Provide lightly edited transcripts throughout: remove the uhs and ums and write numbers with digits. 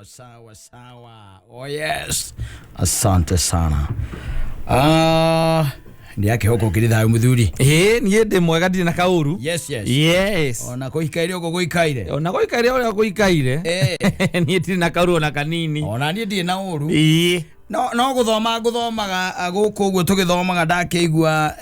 Sawa sawa. Oh yes. Asante sana. Ah, ndi yake huko kiri thayo muthuri. Ĩĩ, niĩ ndĩ mwega, ndirĩ na kaũru. Yes. Yes. Ona kuikaire uko guikaire. Ona gũikaire ũrĩa gũikaire. Eh. Niĩ ndirĩ na kaũru ona kanini. Ona niĩ ndirĩ na ũru. Ĩĩ. No guthoma nguthomaga guku uguo tugithomaga ndakĩigua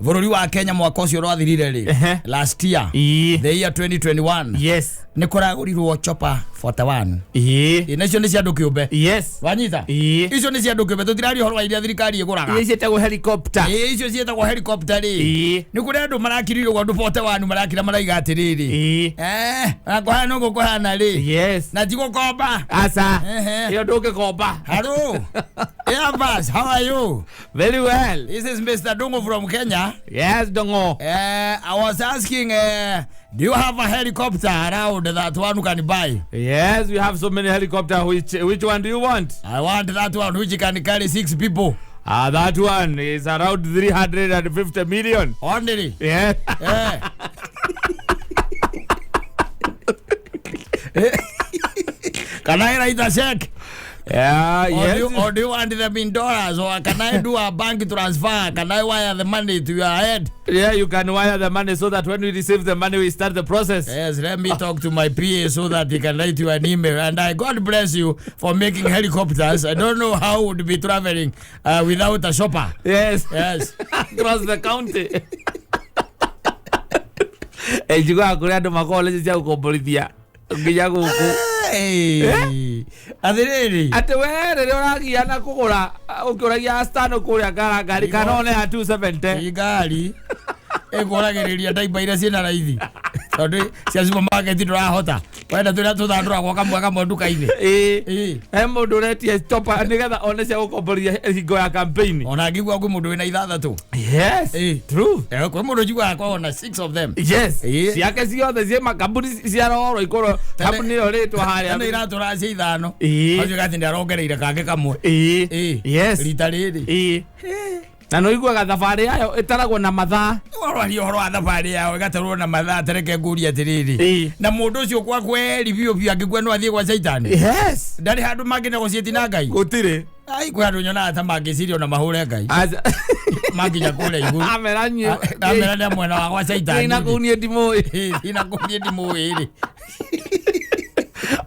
bũrũri wa Kenya mwaka ũcio ũrathirire rĩ, last year, the year 2021, nĩ kũragũrirwo chopper 41. Ĩ, na icio nĩ cia andũ kĩũmbe. Wanyita? Icio nĩ cia andũ kĩũmbe, tũtiraria ũhoro wa iria thirikari ĩgũraga. Iria ciĩtagwo helicopter. Ĩ, icio ciĩtagwo helicopter rĩ. Nĩ kũrĩ andũ marakirire ũguo, andũ 41 marakira maraiga atĩrĩrĩ, na kũhana ũguo kũhana rĩ, na ti gũkomba. Aca. Ehe. Ĩyo ndũngĩkomba. Hello. Airbus, how are you? Very well. This is Mr. Dungu from Kenya. Yes, Dongo. I was asking, do you have a helicopter around that one can buy? Yes, we have so many helicopter. Which one do you want? I want that one which can carry six people. Ah, that one is around 350 million. Only. Yeah. Can I write a check? Yeah, Or, yes. do you want them in dollars? Or can I do a bank transfer? Can I wire the money to your head? Yeah, you can wire the money so that when we receive the money, we start the process. Yes, let me talk to my PA so that he can write you an email. And I God bless you for making helicopters. I don't know how would be traveling without a chopper. Yes. Yes. Across the county. Njiguaga kũrĩ andũ makoragwo cia gũkomborithia nginya gũkũ. Hey. Athiriri. Atĩ we rĩrĩa ũragiana kũgũra ũkĩũragia astano kũrĩa ngara ngari kana one ya 270. Ĩ ngari ĩkũragĩrĩria ndaiba iria ciĩna raithi tondũ cia supermarket ndũrahota wenda tũrĩa tũthandũragwo kamwe kamwe nduka-inĩ. Ĩĩ. Ĩ. He mũndũ ũretia chopa nĩgetha one cia gũkomborithia hingo ya campaign. Ona ngigua kwĩ mũndũ wĩna ithathatũ. Yes. Ĩ. True. Kwĩ mũndũ njiguaga kwona six of them. Yes. Ĩ. Ciake ciothe ciĩ makambuni ciarorwo ikorwo kambuni ĩyo rĩtwa Tene harĩa. iratũra cia ithano. Ĩ. Acio gati nĩ arongereire kangĩ kamwe. Ĩĩ. Ĩ. Yes. Rita rĩrĩ. Ĩĩ. Na nĩ ũiguaga thabarĩ yayo ĩtaragwo na mathaa. Warwaria ũhoro wa thabarĩ yao ĩgatarwo na mathaa, tereke ngũrie atĩrĩrĩ, Ĩ. na mũndũ ũcio kwa kweri biũ biũ angĩkua no athiĩ gwa caitani? Yes. Ndarĩ handũ mangĩnegociate na Ngai? Gũtirĩ. Ai, kwĩ handũ nyonaga ta mangĩciria ona mahũre Ngai Aca. makinya kũrĩa igũrũ. Amera nyuĩ. Amera nĩ mwena wa gwa caitani. Ina kũu niĩ ndimũĩ. Ina kũu niĩ ndimũĩ rĩ.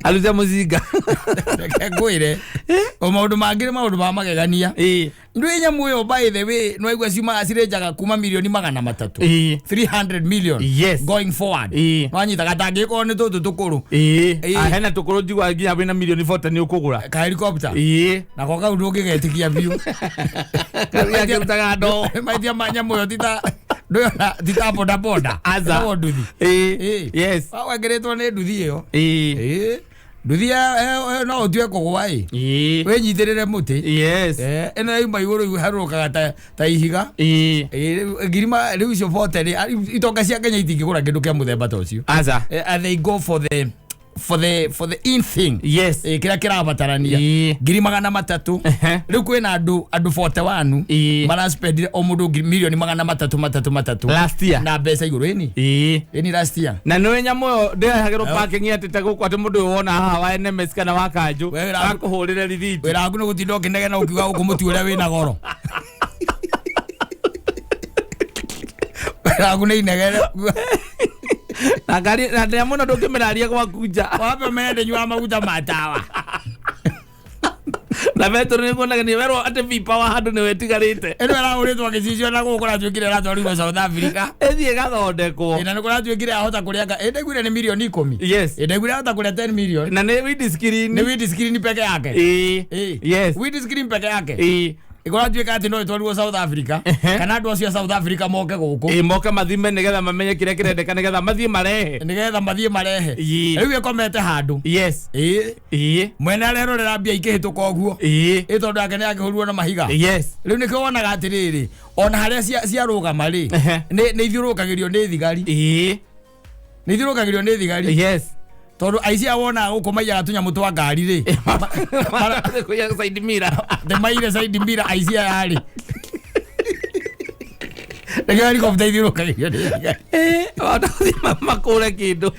Aruta mũcinga. Reke ngwĩre, o maũndũ mangĩ nĩ maũndũ ma magegania. Ĩĩ. Ndwĩ nyamũ ĩyo, by the way, nĩwaigua ciumaga cirenjaga kuma milioni 300. Ĩĩ. 300 million. Yes. Going forward. Ĩĩ. Wanyita gatangĩkorwo nĩ tũtũ tũkũrũ. Ĩĩ. Ĩĩ. Ah, hena tũkũrũ njiguaga nginya wĩna milioni 40 nĩ ũkũgũra. Ka helicopter. Ĩĩ. Nako kau ndũngĩgetĩkia biũ. Karĩa kĩrutaga ndoo. Maitia ma nyamũ ĩyo tita ndũyona tita boda boda. Aca. Ĩtagwo nduthi. Ĩĩ. Ĩĩ. Yes. Wekĩrĩtwo nĩ nduthi ĩyo. Ĩĩ. Ĩĩ. Nduthi ĩyo no ũtue kũgwa ĩ. Ĩĩ. Wĩnyitĩrĩre mũtĩ. Yes. Ĩno yauma igũrũ iharũrũkaga ta ihiga. Ĩĩ. Ĩĩ, rĩu ngirima rĩu icio bote rĩ, itonga cia Kenya itingĩgũra kĩndũ kĩa mũthemba ta ũcio. Aca. And they go for the in thing. Yes. Kĩrĩa kĩrabatarania. Ĩĩ. 300,000. Ehe. Rĩu kwĩna andũ 41 Ĩĩ. maraspendire o mũndũ milioni 300 matatũ matatũ. Last year. Na mbeca igũrũ ĩni. Ĩĩ. Ĩni last year. Na nĩ nyamũ ĩyo ndĩrehagĩrwo parking atĩ ta gũkũ atĩ mũndũ ũyũ wona haha wa NMS kana wa kanjũ We wĩra- akũhũrĩre rithiti. Wĩra waku nĩ gũtinda ũkĩnegena ũkiuga gũkũ mũtu ũrĩa wĩna goro. Wĩra waku nĩ inegene. Na ngari na ndĩa mũno ndũngĩmĩraria gwaku nja. Wambe ũmenye ndĩnyuaga maguta ma tawa. Na betũrũ nĩ kuonaga nĩ werwo atĩ vipa wa handũ nĩwe ĩtigarĩte. Ĩno ĩragũrĩtwo gĩcicio na gũkũ kũratuĩkire ĩratwarirwo South Africa. Ĩthiĩ ĩgathondekwo. Ĩ, na nĩ kũratuĩkire ahota kũrĩa ĩĩ, ndaiguire nĩ milioni 10. Yes. Ĩ, ndaiguire ahota kũrĩa 10 million. Na nĩ windscreen. Nĩ windscreen peke yake. Ĩĩ. Ĩ. Yes. Windscreen peke yake. Ĩĩ. Ĩkũratuĩka atĩ no ĩtwarirwo South Africa Ehe. kana andũ acio a South Africa moke gũkũ. Ĩĩ, moke mathime nĩgetha mamenye kĩrĩa kĩrendeka nĩgetha mathiĩ marehe. Nĩgetha mathiĩ marehe. Ĩĩ. Rĩu ĩkomete handũ. Yes. Ĩ. Ĩĩ. Mwene arerorera mbia ikĩhĩtũka ũguo. Ĩĩ. Ĩ, tondũ yake nĩ akĩhũrirwo na mahiga. Yes. Rĩu nĩkĩo wonaga atĩrĩrĩ, ona harĩa ciarũgama rĩ, Ehe. nĩ ithiũrũrũkagĩrio nĩ thigari. Ĩĩ. Nĩ ithiũrũrũkagĩrio nĩ thigari. Yes. Tondũ aici aya wonaga gũkũ maiyaga tũnyamũ twa ngari rĩ, Kũiya side mirror. nĩ maire side mirror aici aya rĩ, nĩkĩo helicopter ithiũrũrũkagĩrio nĩ thigari. Ĩĩ, wahota gũthiĩ makũre kĩndũ.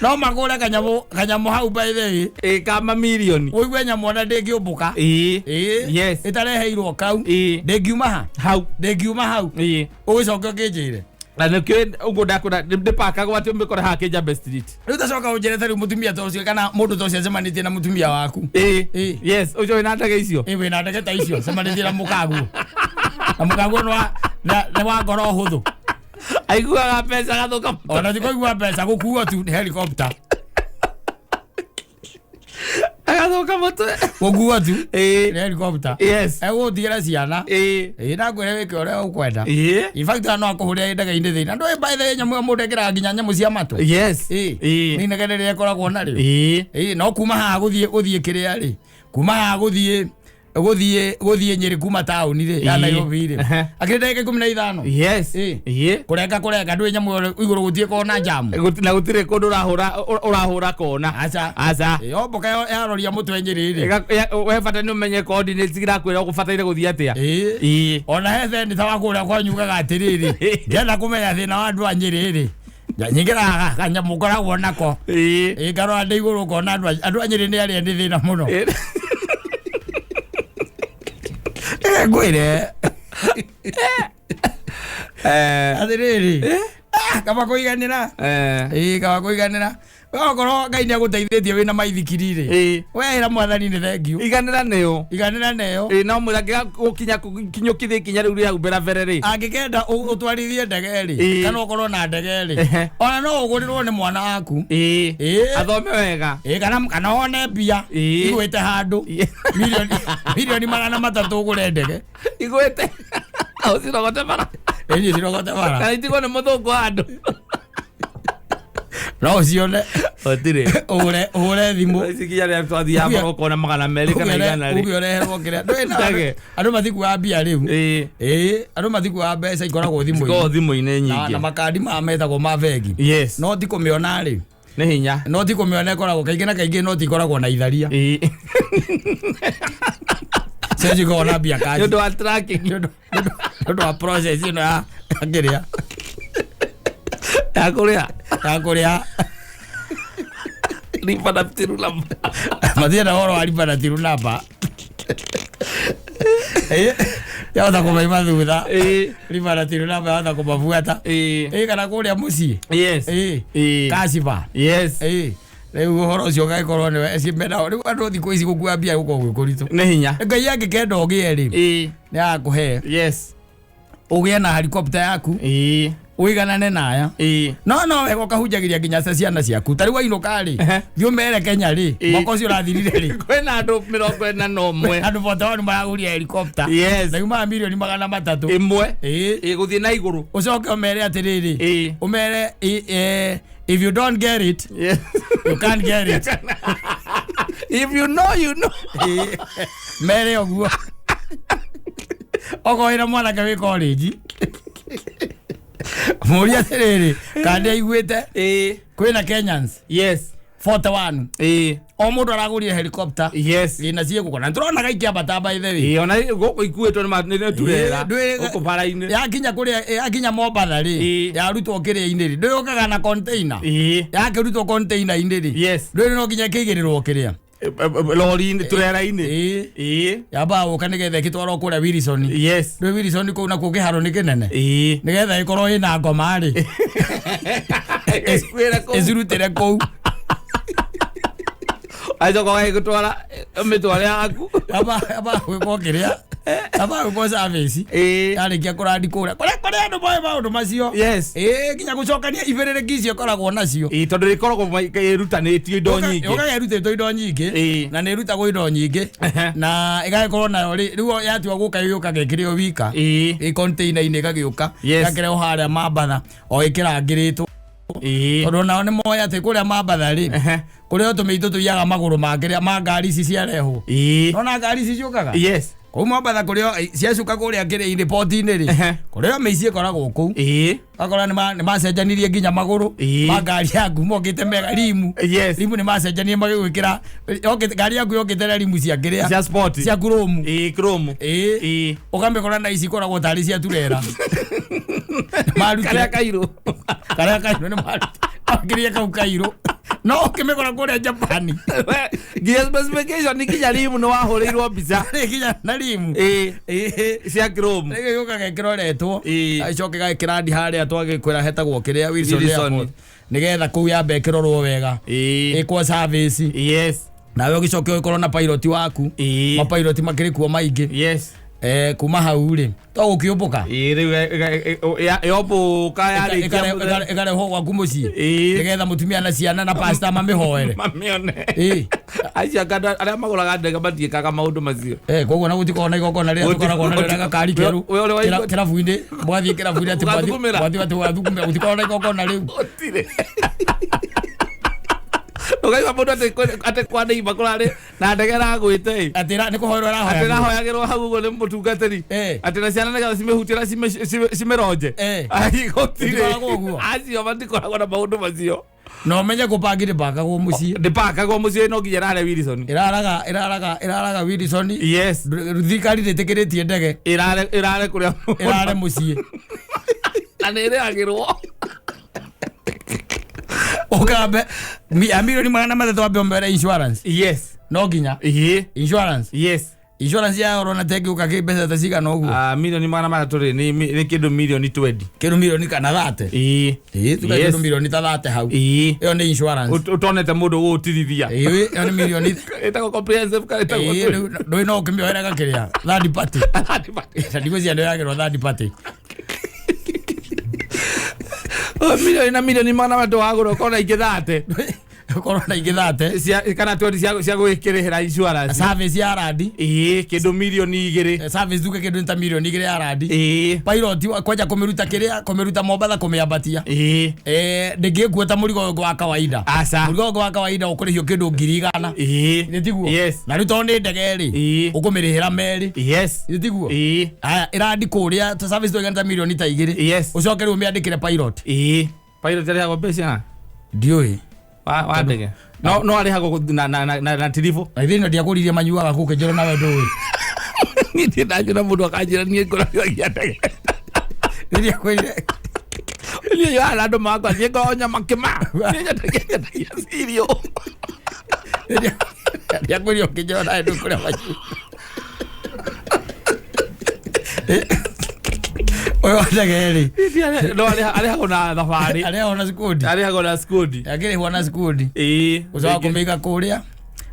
No magũre kanyamũ hau by the way. Ĩ kama milioni. Ũigue nyamũ ona ndĩngĩũmbũka. Ĩ. Ĩ. Yes. Ĩtareheirwo kau. Ĩ. Ndĩngiuma ha? Hau. Ndĩngiuma hau. Ĩ. Ũgĩcoke ũkĩnjĩre. Na nĩkĩo ũguo ndakwĩra ndĩpakagwo atĩ ũmĩkore haha Kĩnjambe Street. Rĩu tacoka ũnjĩre ta rĩu mũtumia ta ũcio kana mũndũ ta ũcio acemanĩtie na mũtumia waku. Ĩ. Ĩ. Yes, ũcio wĩna ndege icio. Ĩ wĩna ndege ta icio cemanĩtie na mũkaguo. Na mũkaguo nĩ wa ngoro hũthũ. Aiguaga mbeca gathũka. Ona ti kũigua mbeca gũkuo tu nĩ helicopter. Agathũka mũtwe. Gũkuo tu Ĩ. nĩ helicopter. Yes. Egũgũtigĩra ciana. Ĩ. Ĩ na ngwĩre wĩke ũrĩa ũkwenda. Ĩ. In fact no akũhũrĩre ndege-inĩ thĩinĩ. Na ndũĩ by the way nyamũ ĩyo mũndũ ekĩraga nginya nyamũ cia matũ. Yes. Ĩ. Ĩ. Nĩ inegene rĩrĩa ĩkoragwo narĩo. Ĩ. Ĩ no kuma haha gũthiĩ kĩrĩa rĩ. Kuma haha gũthiĩ Nyĩrĩ kuma taũni rĩ ya Ĩ. Nairobi rĩ. Ehe. Akĩrĩ ndagĩka 15. Yes. Ĩ. Ĩ. Kũrenga ndũĩ nyamũ ĩyo igũrũ gũtiĩ kona jamu. Na gũtirĩ kũndũ ũrahũra kona. Aca. Aca. Ĩ omboka yaroria mũtwe Nyĩrĩ rĩ. We bata nĩ ũmenye coordinates irakwĩra ũgũbataire gũthiĩ atĩa. Ĩ. Ĩ. Ona he seneta wa kũrĩa kwanyu ugaga atĩrĩrĩ ndĩrenda kũmenya thĩna wa andũ a Nyĩrĩ rĩ. Nyingĩraga kanyamũ ngoragwo nako. Ĩ. Ĩ ngarora ndĩ igũrũ ngona andũ a Nyĩrĩ nĩ arĩa nĩ thĩna mũno. Ĩ. Ngwĩre. Atĩrĩrĩ. Kaba kũiganĩra. Ĩ kaba kũiganĩra. Okorwo Ngai nĩagũteithĩtie wĩna maithikiri rĩ. Ĩ. Wehĩra mwathani nĩ thengiũ. Iganĩra nĩyo. Iganĩra neyo. Ĩ no mwĩra gũkinya kinyũkithia ikinya rĩu rĩa mbere mbere rĩ. Angĩkenda ũtwarithie ndege rĩ Ĩ. kana ũkorwo na ndege rĩ Ehe. ona no ũgũrĩrwo nĩ mwana waku. Ĩ. Ĩ. Athome wega. Ĩ kana one mbia Ĩ. igwĩte handũ Ĩ. milioni 300 ũgũre ndege. Igwĩte. Ũcirogote bara. Ĩ cirogote bara. Kana itigwo nĩ mũthũngũ handũ. No ũcione. Gũtirĩ. Ũhũre thimũ. Ici kinya rĩrĩa twathiaga bara ũkona 200 kana 100 rĩ. Uge ũreherwo kĩrĩa. Ndũĩ na Ndege. andũ matikuaga mbia rĩu. Ĩ. Ĩ andũ matikuaga mbeca ikoragwo Cikoragwo thimũ-inĩ. thimũ-inĩ Na nyingĩ. makandi maya metagwo ma bengi. Yes. No ti kũmĩona rĩ. Nĩ hinya. No ti kũmĩona ĩkoragwo kaingĩ na kaingĩ noti ikoragwo na itharia. Ĩ. Cio cikoragwo na mbia Nĩ kanji. ũndũ wa tracking. Nĩ ũndũ wa process ĩno ya kĩrĩa. Ya kũrĩa. Ya kũrĩa. Lipa na till number. Matienda ũhoro wa lipa na till number. Yahota kũmaima thutha. Ĩ. Lipa na till number yahota kũmabuata. Ĩ. Ĩ kana kũrĩa mũciĩ. Yes. Ĩ. Ĩ. Kashiba. Yes. Ĩ. Rĩu ũhoro ũcio ũgagĩkorwo nĩwe cimena rĩu andũ thikũ ici gũkua mbia gũkoragwo gwĩ kũritũ. Nĩ hinya. Ngai angĩkenda ũgĩe rĩ Ĩ. nĩ agakũhe Yes. ũgĩe na helicopter yaku Ĩ. ũiganane na aya. Ĩ. No wega ũkahunjagĩria nginya ciana ciaku ta rĩu wainũka rĩ Ehe. thiĩ ũmere Kenya rĩ Ĩ. mwaka ũcio ũrathirire rĩ Kwĩna andũ 41. andũ 41 maragũria helicopter Yes. na yumaga milioni 300. Ĩmwe. Ĩ. Ĩ gũthiĩ na igũrũ. Ũcoke ũmere atĩrĩrĩ Ĩ. ũmere if you don't get it Yes. you can't get it. If you know, you know. Ĩ. Mere ũguo okorwo wĩna mwanake wĩ college mũrie atĩrĩrĩ kana nĩaiguĩte Ĩ. kwĩna Kenyans Yes. 41 Ĩ. o mũndũ aragũrire helicopter Yes. ĩ na ciĩgũkũ na nĩtũronaga ikĩambata by the way. Ĩ ona gũkũ ikuĩtwo nĩ turera. Ĩ, ndwĩ- Gũkũ bara-inĩ. Yakinya kũrĩa yakinya Mombatha rĩ Ĩ. yarutwo kĩrĩa-inĩ rĩ ndũyũkaga na container Ĩ. yakĩrutwo container-inĩ rĩ Yes. ndũĩ no nginya ĩkĩigĩrĩrwo kĩrĩa Lori-inĩ turera-inĩ. Ĩ. Ĩ. Yambaga gũka nĩgetha ĩgĩtwarwo kũrĩa Wilson. Yes. Ndũĩ Wilson kũu nakuo kĩharo nĩ kĩnene Ĩ. nĩgetha ĩkorwo ĩna ngoma rĩ Ĩkuĩre kũu. ĩcirutĩre kũu. Acoka ũgagĩtwara ũmĩtware yaku. Yambaga gwĩkwo kĩrĩa yambaga gwĩkwo service Ĩ. yarĩkia kũrandi kũrĩa kũrĩa andũ moĩ maũndũ macio. Yes. Ĩ nginya gũcokania ibĩrĩrĩki icio ĩkoragwo nacio. Ĩ tondũ ĩkoragwo ĩrutanĩtio indo nyingĩ. Ũkaga ĩrutĩtwo indo nyingĩ Ĩ. na nĩ ĩrutagwo indo nyingĩ Ehe. na ĩgagĩkorwo nayo rĩ rĩu yatua gũka ĩgĩũkaga ĩkĩrĩ o wika Ĩ. ĩ container-inĩ ĩgagĩũka Yes. ĩgakĩrehwo harĩa Mambatha o ĩkĩrangĩrĩtwo. Ĩ. Tondũ nao nĩ moĩ atĩ kũrĩa Mambatha rĩ Ehe. kũrĩa tũmĩitũ tũiyaga magũrũ ma kĩrĩa ma ngari ici ciarehwo. Ĩ. Nona ngari ici ciũkaga Yes. kũu Mombatha kũrĩa ciacuka kũrĩa kĩrĩa-inĩ poti-inĩ rĩ Ehe. kũrĩa mĩici ĩkoragwo kũu. Ĩ. Akora nĩ macenjanirie nginya magũrũ Ĩ. ma ngari yaku mokĩte mega rimu. Yes. Rimu nĩ macenjanirie magĩgwĩkĩra ngari yaku yokĩte na rimu cia kĩrĩa Cia sport. cia chrome. Ĩ chrome. Ĩ. Ĩ. Ũkamĩkora na ici ikoragwo tarĩ cia turera. Karĩa kairũ. Karĩa kairũ nĩ marutire. Makĩria kau kairũ. No ũkĩmĩgũra kũrĩa Japan. Nginya specification nginya rimu nĩ wahũrĩirwo mbica. Nginya na rimu. Ĩĩ. Ĩĩ. Cia chrome. Rĩngĩ gĩũka gekĩroretwo. Ĩĩ. Acoke gagĩkĩrandi harĩa twagĩkwĩra hetagwo kĩrĩa Wilson Wilson. Airport. Nĩgetha kũu yambe ĩkĩrorwo wega. Ĩĩ. Ĩkwo service. Yes. Nawe ũgĩcoke ũgĩkorwo na pilot waku. Ĩĩ. Mapilot makĩrĩ kuo maingĩ. Yes. Kuma hau rĩ to gũkĩũmbũka. Ĩĩ rĩu yombũka yarĩkia Ĩkarehwo gwaku mũciĩ. Ĩĩ. Nĩgetha mũtumia na ciana na pastor mamĩhoere. Mamione. Ĩĩ. Acio anga arĩa magũraga ndege matiĩkaga maũndũ macio. Koguo na gũtikoragwo na igongona rĩrĩa tũkoragwo narĩo rĩa gakari kerũ. We ũrĩa waigua- Kĩrabu-inĩ mwathiĩ kĩrabu-inĩ atĩ Ũgathugumĩra. mwathiĩ atĩ ũgathugumĩra gũtikoragwo na igongona rĩu. Gũtirĩ. Ũkaigua mũndũ atĩ kwa neighbor kũrarĩ na ndege ĩragwĩte ĩ. Atĩ nĩ kũhoerwo Atĩ ĩrahoyagĩrwo. ĩrahoyagĩrwo hau ũguo nĩ mũtungatĩri. Atĩ na ciana nĩgetha cimĩhutie na cimĩronje. Ai, gũtirĩ. Gũtikoragwo ũguo. Acio matikoragwo na maũndũ macio. Na ũmenye kũbangi ndĩbangagwo mũciĩ. Ndĩbangagwo mũciĩ no nginya ĩrare Wilson. Ĩraraga Wilson. Yes. Thirikari ndĩtĩkĩrĩtie ndege. Ĩrare kũrĩa Ĩrare mũciĩ. Na nĩ ĩrĩhagĩrwo. Ũkambe ya 300,000,000 wambe ũmere insurance. Yes. No nginya. Ĩĩ. Insurance. Yes. Insurance yayo ũrona ta ĩngĩũka kĩ mbeca ta cigana ũguo? 300,000,000 rĩ, nĩ kĩndũ 20 million. Kĩndũ milioni kana 30. Ĩĩ. Ĩĩ, tuge Yes. kĩndũ milioni ta 30 hau. Ĩĩ. Ĩyo nĩ insurance. Ũtonete mũndũ ũgũtirithia. Ĩĩ, ĩyo nĩ milioni. Ĩtagwo comprehensive kana ĩtagwo Ĩĩ, rĩu ndũĩ no ũkĩmĩoere gakĩrĩa third party. Third party. Na ndigwĩciria ndĩoyagĩrwo third party. Oh, milioni na 300,000,000 wagũra ũkona ingĩ 30. Ũkorwo na ingĩ 30. Cia kana 20 cia gwĩkĩrĩhĩra insurance. Service ya randi. Ĩĩ, kĩndũ 2 million. Service tuge kĩndũ ta 2 million ya randi. Ĩĩ. Pilot kwanja kũmĩruta kĩrĩa, kũmĩruta Mombatha kũmĩambatia. Ĩĩ. Ndĩngĩkua ta mũrigo ũngĩ wa kawaida. Aca. Mũrigo ũngĩ wa kawaida ũkũrĩhio kĩndũ 100,000. Ĩĩ. Nĩ tiguo? Yes. Na rĩu tondũ nĩ ndege rĩ, Ĩĩ. ũkũmĩrĩhĩra merĩ. Yes. Nĩ tiguo? Ĩĩ. Aya, ĩrandi kũrĩa ta service tũigana ta 2 million. Yes. Ũcoke rĩu ũmĩandĩkĩre pilot. Ĩĩ. Pilot arĩhagwo mbeca? Ndiũĩ. Wa ndege. No arĩhagwo na tiribũ. Na ithe ndiakũririe manyuaga kũkĩ njoro nawe ndũĩ. Niĩ ndirĩ ndanjĩra mũndũ akanjĩra niĩ ngũragĩragia ndege. Rĩrĩa kwĩrire. Niĩ nyonaga na andũ makwa, niĩ ngoragwo nyama kĩma. Niĩ nyendagia cereal. Rĩrĩa kwĩrire ũkĩnjora nawe ndũĩ kũrĩa manyuaga. Ũyũ wa ndege rĩ. No arĩhagwo na thabarĩ. Arĩhagwo na skudi. Arĩhagwo na skudi. Akĩrĩhwo na skudi. Ĩĩ. Ũcoka kũmĩiga kũrĩa.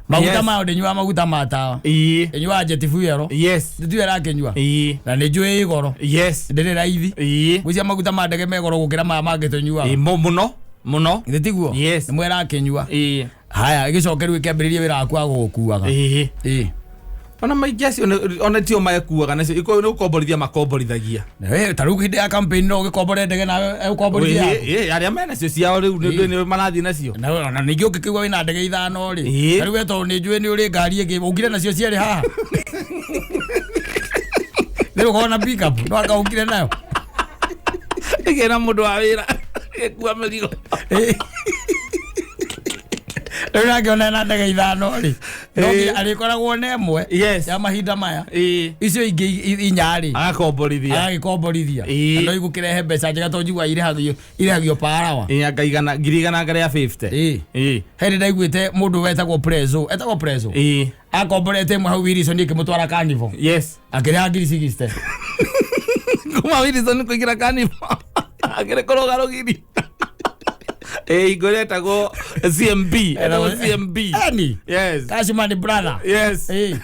Maguta Yes. mayo ndĩnyuaga maguta ma tawa. Ĩĩ. Ĩnyuaga jet fuel. Yes. Ndĩtiwe ĩrakĩnyua. Ĩĩ. Na nĩ njũĩ ĩ goro. Yes. Ndĩrĩ raithi. Ĩĩ. Ngwĩciria maguta ma ndege me goro gũkĩra maya mangĩ tũnyuaga. Ĩĩ, mũno. Mũno. Githĩ tiguo? Yes. Nĩ mwe ĩrakĩnyua. Ĩĩ. Haya, ĩgĩcoke rĩu ĩkĩambĩrĩria wĩra waku wa gũgũkuaga. Ĩĩ. Ĩĩ. Ona maingĩ acio ona tio mekuaga nacio ikorwo nĩ gũkomborithia makomborithagia. Ta rĩu hĩndĩ ya campaign no ũgĩkombore ndege nawe ũkomborithia yaku. Ĩĩ, arĩa menacio ciao rĩu nĩ marathiĩ nacio. Na ona ningĩ ũngĩkĩigua wĩna ndege 5 rĩ. Ĩĩ. Ta rĩu we tondũ nĩ njũĩ nĩ ũrĩ ngari ĩngĩ ũkire nacio cierĩ haha. Rĩu ũkorwo na pick up no anga ũkire nayo. Ĩgĩe na mũndũ wa wĩra ĩkua mĩrigo. Ĩĩ. Rĩu nake ona ena ndege 5 rĩ. No Ĩĩ. nginya arĩkoragwo na ĩmwe Yes. ya mahinda maya. Ĩĩ. Icio ingĩ 4 rĩ. Agakomborithia. Agagĩkomborithia. Ĩĩ. Na no igũkĩrehe mbeca njega tondũ njiguaga irĩhagio per hour. Ĩĩ, anga igana, 100,000 anga rĩa 50. Ĩĩ. Ĩĩ. He hĩndĩ ndaiguĩte mũndũ wetagwo Prezo, etagwo Prezo. Ĩĩ. Akomborete ĩmwe hau Wilson ĩkĩmũtwara Carnival. Yes. Akĩrĩha 60,000. Kuma Wilson kũingĩra Carnival. Akĩrĩ kũrũga rũgiri. Ĩĩ, hingo ĩrĩa ĩtagwo CMB. Ĩtagwo CMB. Eni. Yes. Cash money brother. Yes. Ĩĩ.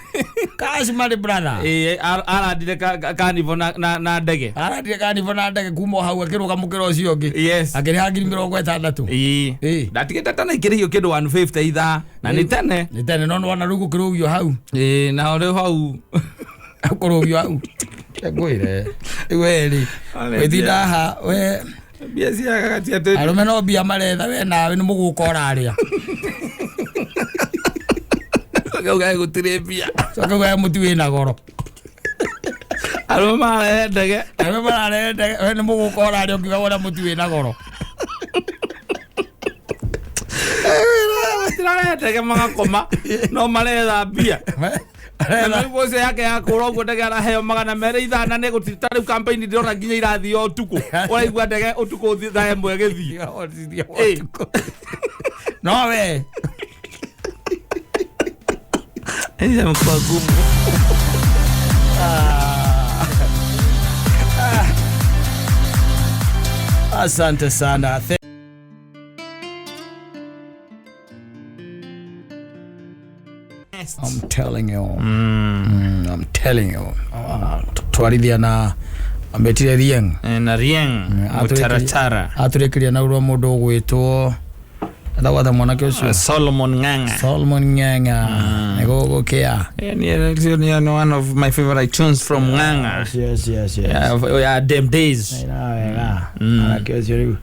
Cash money brother. Ĩĩ, arandire Carnival na ndege. Arandire Carnival na ndege kuma o hau akĩrũga mũkĩra ũcio ũngĩ. Yes. Akĩrĩha 60,000. Ĩĩ. Ĩĩ. Ndatigĩte tene ikĩrĩhio kĩndũ 150 ithaa. Na nĩ tene. Nĩ tene no nĩwona rĩu gũkĩrũgio hau. Ĩĩ, na rĩu hau. Kũrũgio hau. Ngwĩre. Rĩu we rĩ. Wĩtinda haha we Mbia ciagaga ti atĩ. Arũme no mbia maretha we nawe nĩ mũgũka ũrarĩa. Coke ugae gũtirĩ mbia. Coke ugae mũtu wĩna goro. Arũme mararehe ndege. Arũme mararehe ndege we nĩ mũgũka ũrarĩa ũkiuga wona mũtu wĩna goro. Matirarehe ndege magakoma no maretha mbia. Na nĩguo ũcio yake ya kũra ũguo ndege araheo 200 ithaa na nĩ gũtirĩ ta rĩu campaign ndĩrona nginya irathiĩ ũtukũ. Ũraigua ndege ũtukũ thaa 1 ĩgĩthiĩ. No we. Hizi amekuwa gumu. Asante sana. I'm telling you. I'm telling you. Twarithia na ambetire Rieng. Na Rieng mutaratara. Atũrĩkĩria na urwa mũndũ ũgwĩtwo etagwo mwanake ũcio Solomon Ng'ang'a. Solomon Ng'ang'a. Nĩgũgũkĩa. Yeah, ni one of my favorite tunes from Ng'ang'a. Yes, yes, yes. Yeah, them days. Na wega. Mwanake ũcio rĩu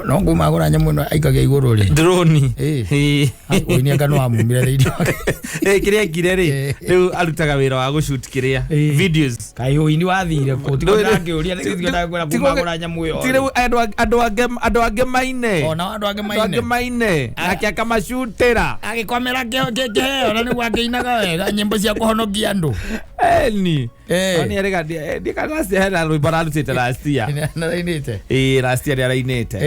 no kuma agũra nyamũ ĩno aikagia igũrũ rĩ. Droni. Ĩĩ. Ũini anga no amumire thĩinĩ wake. Kĩrĩa ekire rĩ, rĩu arutaga wĩra wa gũshoot kĩrĩa videos. Kaĩ ũini wathire kũ? Tigo ndangĩũria nĩkĩo ndakwĩra kuma agũra nyamũ ĩyo. Ti rĩu andũ angĩ maine. Ona andũ angĩ Andũ angĩ maine. maine. Nake akamacutĩra. Agĩkomera kĩheo na nĩguo akĩinaga wega nyĩmbo cia kũhonokia andũ. Eni. Oni erĩga ndikana last year hena rwĩmbo ararutĩte last year. Narainĩte. Ĩĩ, last year nĩarainĩte.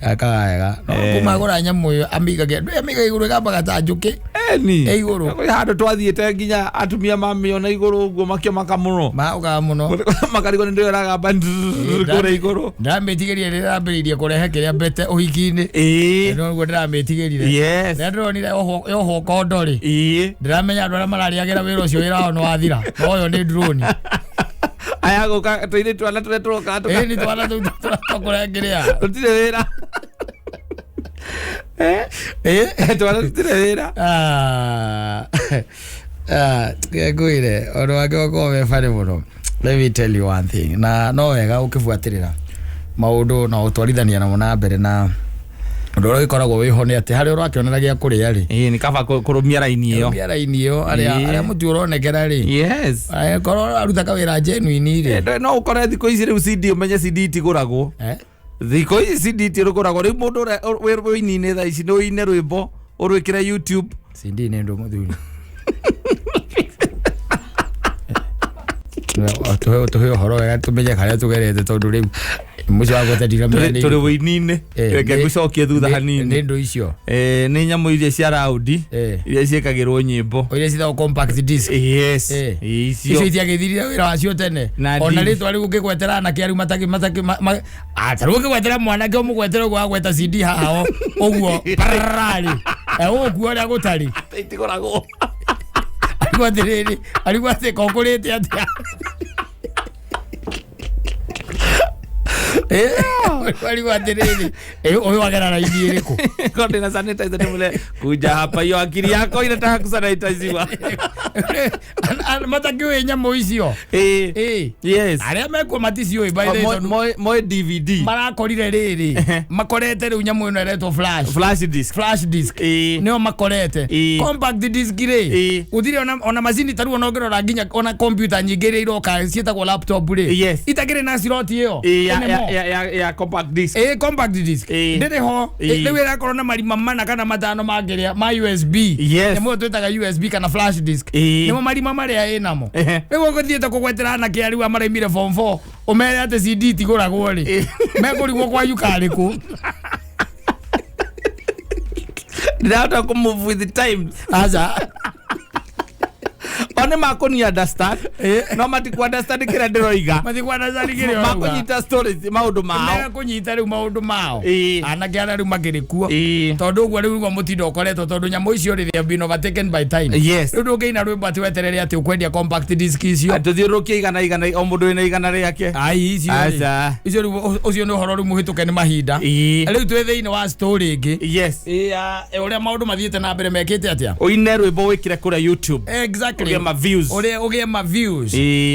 Akaga wega. No kuma agũra nyamũ ĩyo amĩigagia amĩigagia igũrũ ĩgambaga ta njũkĩ. Eni. Ĩ igũrũ. Kũrĩ handũ twathiĩte nginya atumia mamĩona igũrũ ũguo makĩmaka mũno. Maũkaga mũno. Makarigwo nĩ ndũĩ ĩragamba kũrĩa igũrũ. Ndĩramĩtigĩrire rĩrĩa ndĩrambĩrĩirie kũrehe kĩrĩa mbete ũhiki-inĩ. Ĩĩ. Nĩguo ndĩramĩtigĩrire. Yes. Rĩrĩa ndĩronire yohwo kondo rĩ. Ĩĩ. Ndĩramenya andũ arĩa mararĩagĩra wĩra ũcio wĩra wao nĩ wathira. No ũyũ nĩ drone. Aya gũka tũirĩtu twana tũrĩa tũroka Ĩĩ nĩ twana tũu tũkũrehe kĩrĩa. Tũtirĩ wĩra. Ĩĩ. Twana tũtirĩ wĩra. Ngwĩre ũndũ wake ũkorwo wĩ funny mũno. Let me tell you one thing. Na no wega ũkĩbuatĩrĩra maũndũ na ũtwarithania namo na mbere na ũndũ ũrĩa ũgĩkoragwo wĩho nĩ atĩ harĩa ũrakĩonera gĩa kũrĩa rĩ. Ĩĩ, nĩ kaba kũrũmia raini ĩyo. Kũrũmia raini ĩyo arĩa mũtu ũronekera rĩ. Yes. Korwo aruta kawĩra genuine rĩ. No ũkore thikũ ici rĩu CD ũmenye CD itigũragwo. Thikũ ici CD itirũgũragwo rĩu mũndũ ũrĩa wĩ ũini-inĩ thaa ici nĩ ũine rwĩmbo ũrwĩkĩre YouTube. CD nĩ ndũ mũthuri. Tũhe ũhoro wega tũmenye harĩa tũgerete tondũ rĩu mũcio wa gwete ndiramenya nĩ Tũrĩ ũini-inĩ. Reke ngũcokie thutha hanini. Nĩ ndũ icio. Nĩ nyamũ iria cia raundi iria ciĩkagĩrwo nyĩmbo. O iria ciĩtagwo compact disc. Yes. Icio Icio. itiagĩthirire wĩra wacio tene. Ona rĩtwa rĩu ũngĩgwetera anake arĩu mataki ta rĩu ũngĩgwetera mwanake ũmũgwetere ũguo agweta CD haha ũguo parararĩ. Ũgũkua ũrĩa gũtarĩ. Itigũragwo. Arigwo atĩrĩrĩ, arigwo atĩ kokũrĩte atĩa. Arigwo atĩrĩrĩ, ũyũ agera raini ĩrĩkũ? Korwo ndĩna sanitizer ndĩmwĩre kuja hapa hiyo akili yako inataka kusanitiziwa. Matakĩũĩ nyamũ icio. Yes. Arĩa mekuo maticiũĩ by the way, tondũ Moe DVD. Marakorire rĩrĩ. Makorete rĩu nyamũ ĩno ĩretwo flash. Flash disk. Flash disk. Nĩo makorete. Compact disk rĩ. Gũtirĩ ona macini ta rĩu ona ũngĩrora nginya ona computer nyingĩ iria iroka ciĩtagwo laptop rĩ. Yes. Itakĩrĩ na slot ĩyo. Ya compact disk. Compact disk. Ndĩrĩ ho. Rĩu ĩrakorwo na marima mana kana matano mangĩrĩa ma USB. Yes. Nĩmo twĩtaga USB kana flash disk. Nĩmo marima marĩa ĩnamo. Rĩu ũgũthiĩte kũgwetera anake arĩa maraimire form 4 ũmere atĩ CD itigũragwo rĩ. Mekũrigwo kwanyu karĩ kũ. Ndĩrahota kũ move with the times. Aca. One makũni understand. No matiku understand kĩrĩa ndĩroiga. Matiku understand kĩrĩa ũrauga. Makũnyita stories maũndũ mao. Mekũnyita rĩu maũndũ mao. Anake arĩa rĩu makĩrĩ kuo. Tondũ ũguo rĩu nĩguo mũtindo ũkoretwo tondũ nyamũ icio rĩ, they have been overtaken by time. Yes. Rĩu ndũngĩina rwĩmbo atĩ weterere atĩ ũkwendia compact disc icio. Tũthiũrũrũkie igana igana o mũndũ wĩna igana rĩake. Ai, icio rĩ. Aca. Icio rĩu ũcio nĩ ũhoro rĩu mũhĩtũke nĩ mahinda. Rĩu twĩ thĩinĩ wa story ĩngĩ. Yes. Ũrĩa maũndũ mathiĩte na mbere mekĩte atĩa? Ũine rwĩmbo wĩkĩre kũrĩa YouTube. Exactly. Ũgĩe ma views. Ũrĩa ũgĩe ma views.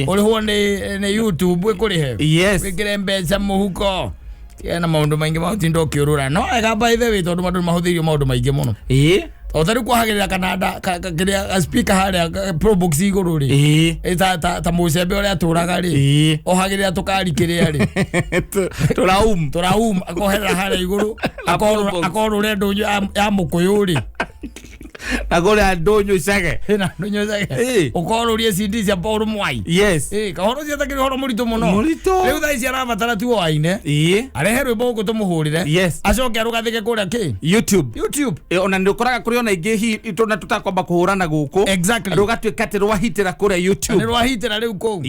Ũrĩhwo nĩ YouTube ĩkũrĩhe. Yes. Wĩkĩre mbeca mũhuko. Ena maũndũ maingĩ ma ũtinda ũkĩũrũra. No ega by the way tondũ andũ nĩmahũthĩirio maũndũ maingĩ mũno. O ta rĩu kwahagĩrĩra kananda kĩrĩa speaker harĩa Probox igũrũ rĩ. Ta mũcembe ũrĩa atũraga rĩ. Ohagĩrĩra tũkari kĩrĩa rĩ. Tũraum. Tũraum akoherera harĩa igũrũ. Akorũre ndũnyũ ya mũkũyũ rĩ. Na kũrĩa ndũnyũ cege. Na ndũnyũ cege. Ũkorũrie CD cia Paul Mwai. Kahoro ũcio atakĩrĩ ũhoro mũritũ mũno. Mũritũ. Rĩu thaa ici arabatara tu o aine, arehe rwĩmbo gũkũ tũmũhũrĩre, acoke arũgathĩke kũrĩa kĩ YouTube. YouTube. Ona nĩ ũkoraga kũrĩ ona ingĩ hi tũna tũtakwamba kũhũrana gũkũ, rũgatuĩka atĩ rwahitĩra kũrĩa Nĩ YouTube. rwahitĩra rĩu kũu.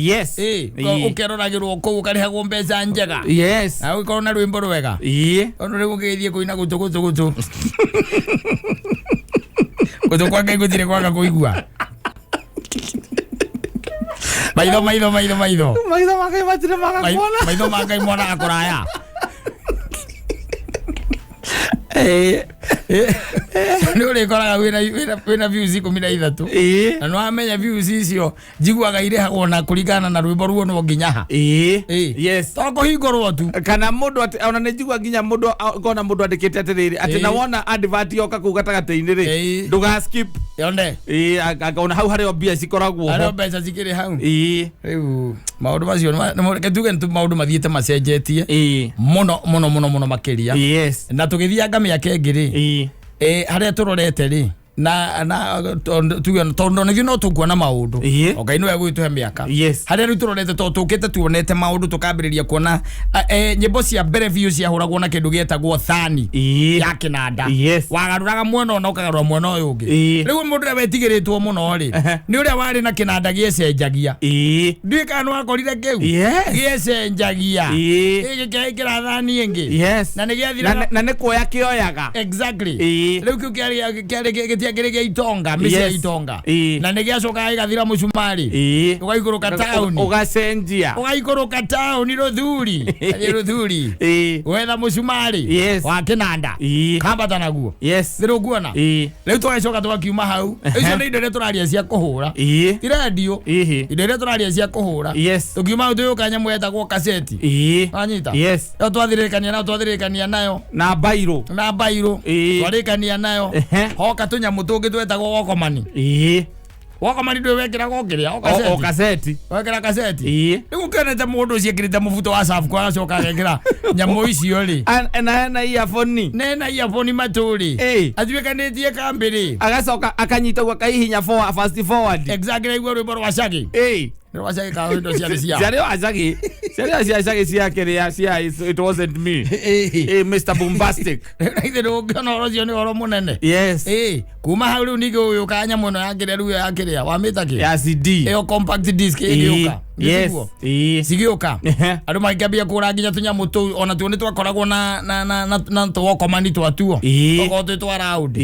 Ũkeroragĩrwo kũu, ũkarĩhagwo mbeca njega, na ũgĩkorwo na rwĩmbo rwega. Tondũ rĩu ũgĩgĩthiĩ kũina gũtũ gũtũ gũtũ gũtũ kwa Ngai gũtirĩ kwaga kũigua. Maitho, maitho, maitho, maitho. Maitho ma Ngai matirĩ maga kuona. Maitho ma Ngai monaga kũraya. Nĩ ũrĩkoraga wĩna views 13, na nĩ wamenya views icio njiguaga irĩhagwo na kũringana na rwĩmbo ruonwo nginya ha. To kũhingũrwo tu. Kana mũndũ atĩ ona nĩ njigua nginya mũndũ ngona mũndũ andĩkĩte atĩrĩrĩ atĩ na wona advert yoka kũu gatagatĩ-inĩ rĩ, ndũga skip. Yonde. Ona hau harĩ o mbia cikoragwo Arĩa ho. Mbeca cikĩrĩ hau. Rĩu maũndũ macio reke tuge nĩ maũndũ mathiĩte macenjetie mũno mũno mũno mũno makĩria. Na tũgĩthianga mĩaka ĩngĩ rĩ, harĩa tũrorete rĩ, na tuge tondũ nĩthuĩ no tũkuona maũndũ, o Ngai nĩwe gwĩtũhe mĩaka, harĩa rĩu tũrorete, tondũ tũkĩte tuonete maũndũ, tũkambĩrĩria kuona nyĩmbo cia mbere biũ ciahũragwo na kĩndũ gĩetagwo thani ya kĩnanda. Wagarũraga mwena ũna, ũkagarũra mwena ũyũ ũngĩ. Rĩu mũndũ ũrĩa wetigĩrĩtwo mũno rĩ, nĩ ũrĩa warĩ na kĩnanda gĩecenjagia. Ndiũĩ kana nĩ wakorire kĩu. Gĩecenjagia, gĩkĩra thani ĩngĩ, na nĩ gĩathiraga. Na nĩ kuoya kĩoyaga. Exactly. Rĩu kĩu kĩarĩ gĩtiakĩrĩ gĩa itonga, mĩciĩ ya itonga. Na nĩ gĩacokaga gĩgathira mũcumarĩ, ũgaikũrũka taũni. Ũgacenjia. Ũgaikũrũka taũni rũthuri, athiĩ rũthuri gwetha mũcumarĩ wa kĩnanda, kambata naguo. Thĩrĩ ũkuona. Rĩu tũgacoka tũgakiuma hau. Icio nĩ indo iria tũraria cia kũhũra, ti rendio. Indo iria tũraria cia kũhũra. Tũkiuma hau tũgĩũka nyamũ yetagwo kaseti. Wanyita? Ĩyo twathirĩkania nayo, twathirĩkania nayo. Na bairũ. Na bairũ. Twarĩkania nayo. Hoka tũnyamũ tũngĩ twetagwo wokomani. Wokomani ndũĩ wekĩraga ũkĩrĩa o O kaseti. kaseti. Wekĩra kaseti. Rĩu ũkĩonete mũndũ ũcio ekĩrĩte mũbuto wa Safco, agacoka agekĩra nyamũ icio rĩ, Na hena earphone. Nena earphone matũ rĩ, atuĩkanĩtie kambĩ rĩ. Agacoka akanyita ũguo akaihinya fast forward. Exactly, aigua rwĩmbo rwa Shaggy. Nĩ rwa Shaggy kana indo ciarĩ cia Ciarĩ o Shaggy, ciarĩ o cia Shaggy, cia kĩrĩa cia It Wasn't Me, Mr Bombastic. Rĩu na ithe ndũngĩona ũhoro ũcio nĩ ũhoro mũnene. Kuma hau rĩu ningĩ ũgĩũka nyamũ ĩno ya kĩrĩa, rĩu ya kĩrĩa wamĩta kĩ? Ya CD. Ĩyo compact disc ĩgĩũka. Nĩguo. Cigĩũka, andũ magĩkĩambia kũgũra nginya tũnyamũ tũu, ona tuo nĩ twakoragwo na tũwokomani twatuo, tokorwo twĩ twa round.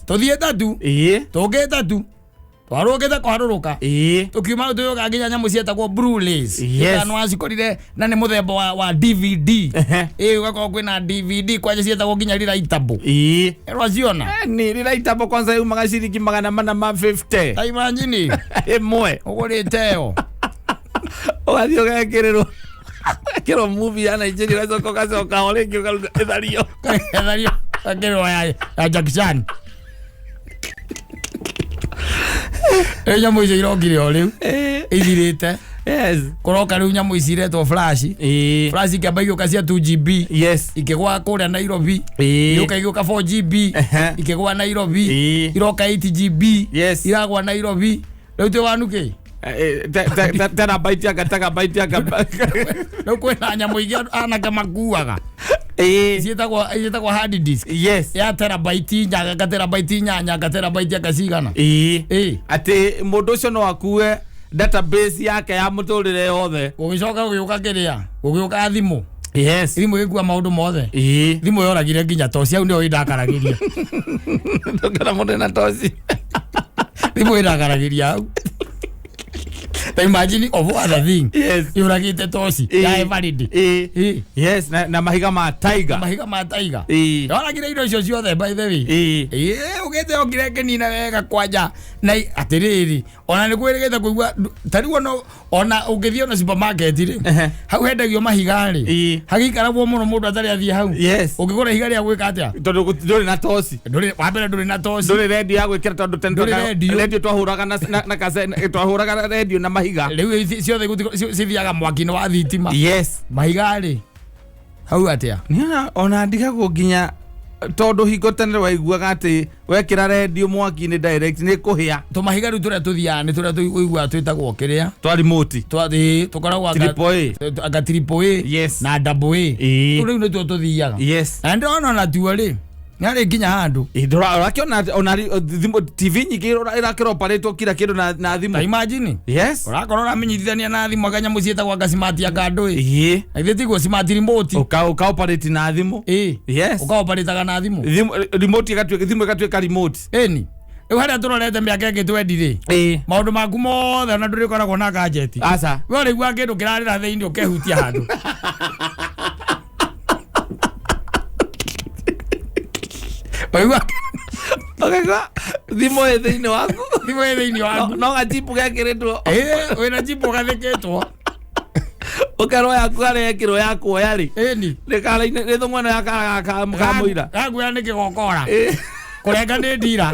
Tũthiĩte tu, tũngĩte tu, twarũgĩte kwarũrũka. Tũkiuma hau tũgĩũka nginya nyamũ cietagwo Blu-rays. Nĩ wacikorire, na nĩ mũthemba wa DVD. Ũgakorwo kwĩna DVD kwanja cietagwo nginya rewritable. Rwaciona? Ni rĩraitabo kwanza yumaga ciringi 450. Ta imagine. Ĩmwe. Ũgũrĩte ĩyo. Ũgathiĩ ũgekĩrĩrwo kĩrwo movie ya Nigeria, ũgacoka ũgacoka o rĩngĩ ũkaruta ĩthario. Ethario akĩrwo ya Jackie Chan. Rĩu nyamũ icio irokire o rĩu ithirĩte. Kũroka rĩu nyamũ ici iretwo flash. Flash ikĩamba igĩũka cia 2 GB, ikĩgwa kũrĩa Nairobi. Igĩũka, igĩũka 4 GB, ikĩgwa Nairobi. Iroka 8 GB, iragwa Nairobi. Rĩu twĩ wanuki. Terabyte anga terabyte anga. Rĩu kwĩna nyamũ ingĩ anake makuaga, ciĩtagwo hard disk ya terabyte 4, ka terabyte 8, ka terabyte anga cigana. Atĩ mũndũ ũcio no akue database yake ya mũtũrĩre yothe. Gũgĩcoka gũgĩũka kĩrĩa, gũgĩũka thimũ. Thimũ ĩgĩkua maũndũ mothe. Thimũ yoragire nginya toci. Hau nĩho ĩndakaragĩria. Ndũngĩona mũndũ ena toci. Thimũ ĩndakaragĩria hau. Ta imagine, of other thing, yũragĩte toci ya Eveready. Yes, na mahiga ma tiger. Mahiga ma tiger. Yoragire indo icio ciothe, by the way. Ũgĩte okire kĩnina wega kwanja na atĩrĩrĩ, ona nĩ kwĩrĩgĩte kũigua ta rĩu ona ũngĩthiĩ ona supermarket rĩ, hau hendagio mahiga rĩ, hagĩikaragwo mũno mũndũ atarĩ athiĩ hau. Ũngĩgũra ihiga rĩa gwĩka atĩa? Tondũ ndũrĩ na toci. Ndũrĩ, wa mbere ndũrĩ na toci. Ndũrĩ redio ya gwĩkĩra tondũ tene Ndũrĩ redio. Redio twahũraga na twahũraga na redio na mahiga. Rĩu ici ciothe cithiaga mwaki-inĩ wa thitima. Mahiga rĩ, hau atĩa? Nĩona ona ndigagwo nginya Tondũ hingo tene waiguaga atĩ wekĩra redio mwaki-inĩ direct nĩ kũhĩa. Tũmahiga rĩu tũrĩa tũthiaga nĩ tũrĩa tũiguaga twĩtagwo kĩrĩa twa remote twathiĩ tũkoragwo Triple A. anga triple A Yes. na double A. Ĩĩ. Rĩu rĩu nĩtuo tũthiaga. Yes. Na ndĩrona ona tuo rĩ nĩarĩ nginya handũ. Ĩ, ũrakĩona atĩ ona thimũ TV nyingĩ ĩrakĩroparĩtwo kila kĩndũ na Ta thimũ. imagine Yes. ũrakorwo ũramenyithania na thimũ anga nyamũ ciĩtagwo anga smart anga ndũĩ. Ĩĩ. Na ithuĩ tiguo smart remote. Ũka operate na thimũ. Ĩĩ. Yes. Ũkaoparĩtaga na thimũ. Thimũ remote ĩgatuĩka, thimũ ĩgatuĩka remote. Ĩni rĩu harĩa tũrorete mĩaka ĩngĩ twendi rĩ, Ĩĩ. maũndũ maku mothe ona ndũrĩkoragwo na gadget. Aca. We ũrĩiguaga kĩndũ kĩrarĩra thĩinĩ ũkehutia handũ. Ũraigua Ũkaigua thimũ ĩ thĩinĩ waku. Thimũ ĩ thĩinĩ waku. No gachipu gekĩrĩtwo. Ĩĩ, wĩna chip ũgathĩkĩtwo. Ũkerwo yaku harĩa yekĩrwo ya kuoya rĩ, Ĩni. nĩ kara-inĩ nĩ thũng'wa ĩno ya kara ka mũira. Gakuoya nĩ kĩgokora. Ĩĩ. Kũrenga nĩ ndira.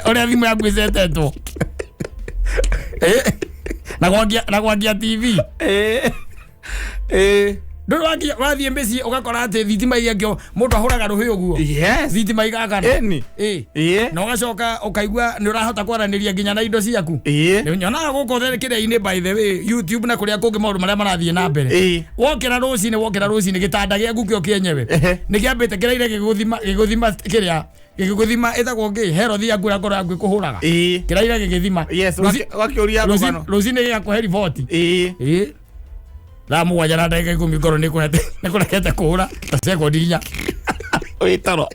Ũrĩa thimũ yaku ĩcetetwo. Ĩĩ. Na gwakia TV. Ĩĩ. Ĩĩ. Ndũrĩ wathiĩ mĩciĩ ũgakora atĩ thitima igĩakio mũndũ ahũraga rũhĩ ũguo. Yes. Thitima igakana. Ĩni. Ĩĩ. Ĩĩ. Na ũgacoka ũkaigua nĩ ũrahota kwaranĩria nginya na indo ciaku. Ĩĩ. Nĩ nyonaga gũkũ kĩrĩa-inĩ, by the way, YouTube na kũrĩa kũngĩ, maũndũ marĩa marathiĩ na mbere. Ĩĩ. Wokĩra rũcinĩ gĩtanda gĩaku kĩo kĩenyewe Ehe. nĩ kĩambĩte kĩraire gĩgũthima kĩrĩa gĩgũthima ĩtagwo ngĩ herothi yaku ĩrĩa ngoro yaku ĩkũhũraga. Ĩĩ. Kĩraire gĩgĩthima. Yes. Wakĩũria rũgano. Rũcinĩ gĩgakũhe riboti. Ĩĩ. Ĩĩ, thaa 7 na ndagĩka 10 ngoro nĩ kũrekete kũhũra ta sekondi 4. Wĩ toro.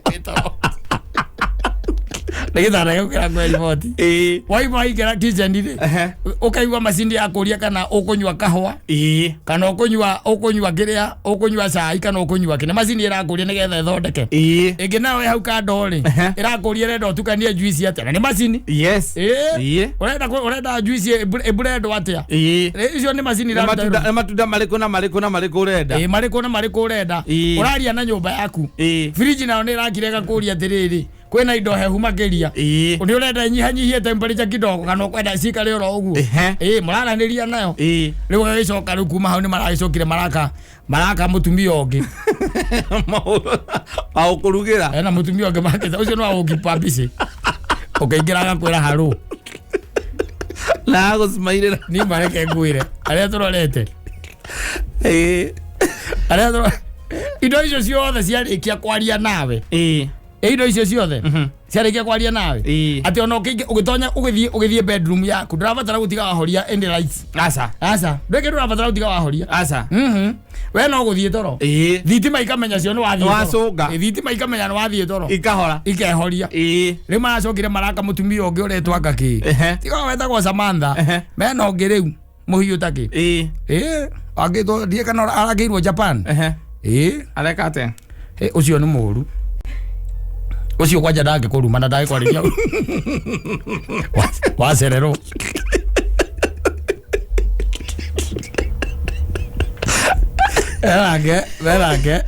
Nĩ gĩtanda gĩaku kĩrakũhe riboti. Ĩĩ. Waima waingĩra kitchen rĩ, Ehe. ũkaigua macini ya kũria kana ũkũnyua kahũa Ĩĩ. kana ũkũnyua kĩrĩa ũkũnyua cai kana ũkũnyua kĩ, nĩ macini ĩrakũria nĩgetha ĩthondeke. Ĩĩ. Ĩngĩ nayo ĩ hau kando rĩ, Ehe. ĩrakũria ĩrenda ũtukanie juice atĩa, na nĩ macini. Yes. Ĩĩ. Ĩĩ. Ũrenda juice ĩblendwo atĩa. Ĩĩ. Ĩ, icio nĩ macini Nĩ iraruta matunda wĩra. nĩ matunda marĩkũ na marĩkũ na marĩkũ ũrenda. Ĩ, marĩkũ na marĩkũ ũrenda. Ĩĩ. Ũraria na nyũmba yaku. Ĩĩ. Firiji nayo nĩ ĩrakira ĩgakũria atĩrĩrĩ, kwĩna indo hehu makĩria, Ĩĩ. nĩ ũrenda nyihanyihie temperature kidogo kana ũkwenda cikare oro ũguo. Ehe. Ĩ, mũraranĩria nayo. Ĩĩ. Rĩu ũgagĩcoka rĩu kuma hau nĩ maragĩcokire maraka mũtumia ũngĩ. Wa ũkũrugĩra. Ena mũtumia ũngĩ makĩte ũcio nĩ wa gũkipa mbici, ũkĩingĩra agakwĩra harũ. Na agũcimairĩra. Niĩ mareke ngwĩre arĩa tũrorete, Ĩĩ. arĩa tũro indo icio ciothe ciarĩkia kwaria nawe. Ĩĩ. Ĩ, indo icio ciothe ciarĩkia kwaria nawe, Ĩĩ. atĩ ona ũgĩtonya ũgĩthiĩ bedroom yaku ndũrabatara gũtiga wahoria any lights. Aca. Aca, ndwĩke ndũrabatara gũtiga wahoria. Aca. We no gũthiĩ toro. Ĩĩ. Thitima ikamenya cio nĩ wathiĩ toro. Nĩwacũnga. Ĩ, thitima ikamenya nĩ wathiĩ toro. Ikahora. Ikehoria. Ĩĩ. Rĩu maracokire maraka mũtumia ũngĩ ũretwo anga kĩ, tiga wetagwo Samantha. Mena ũngĩ rĩu mũhiũ ta kĩ. Ĩĩ. Ĩ, angĩtwo ndiĩ kana arakĩirwo Japan. Ĩ. Areka atĩa? Ĩ, ũcio nĩ mũũru ũcio, kwanja ndangĩkũruma na ndangĩkwarĩria wacererwo. Menake.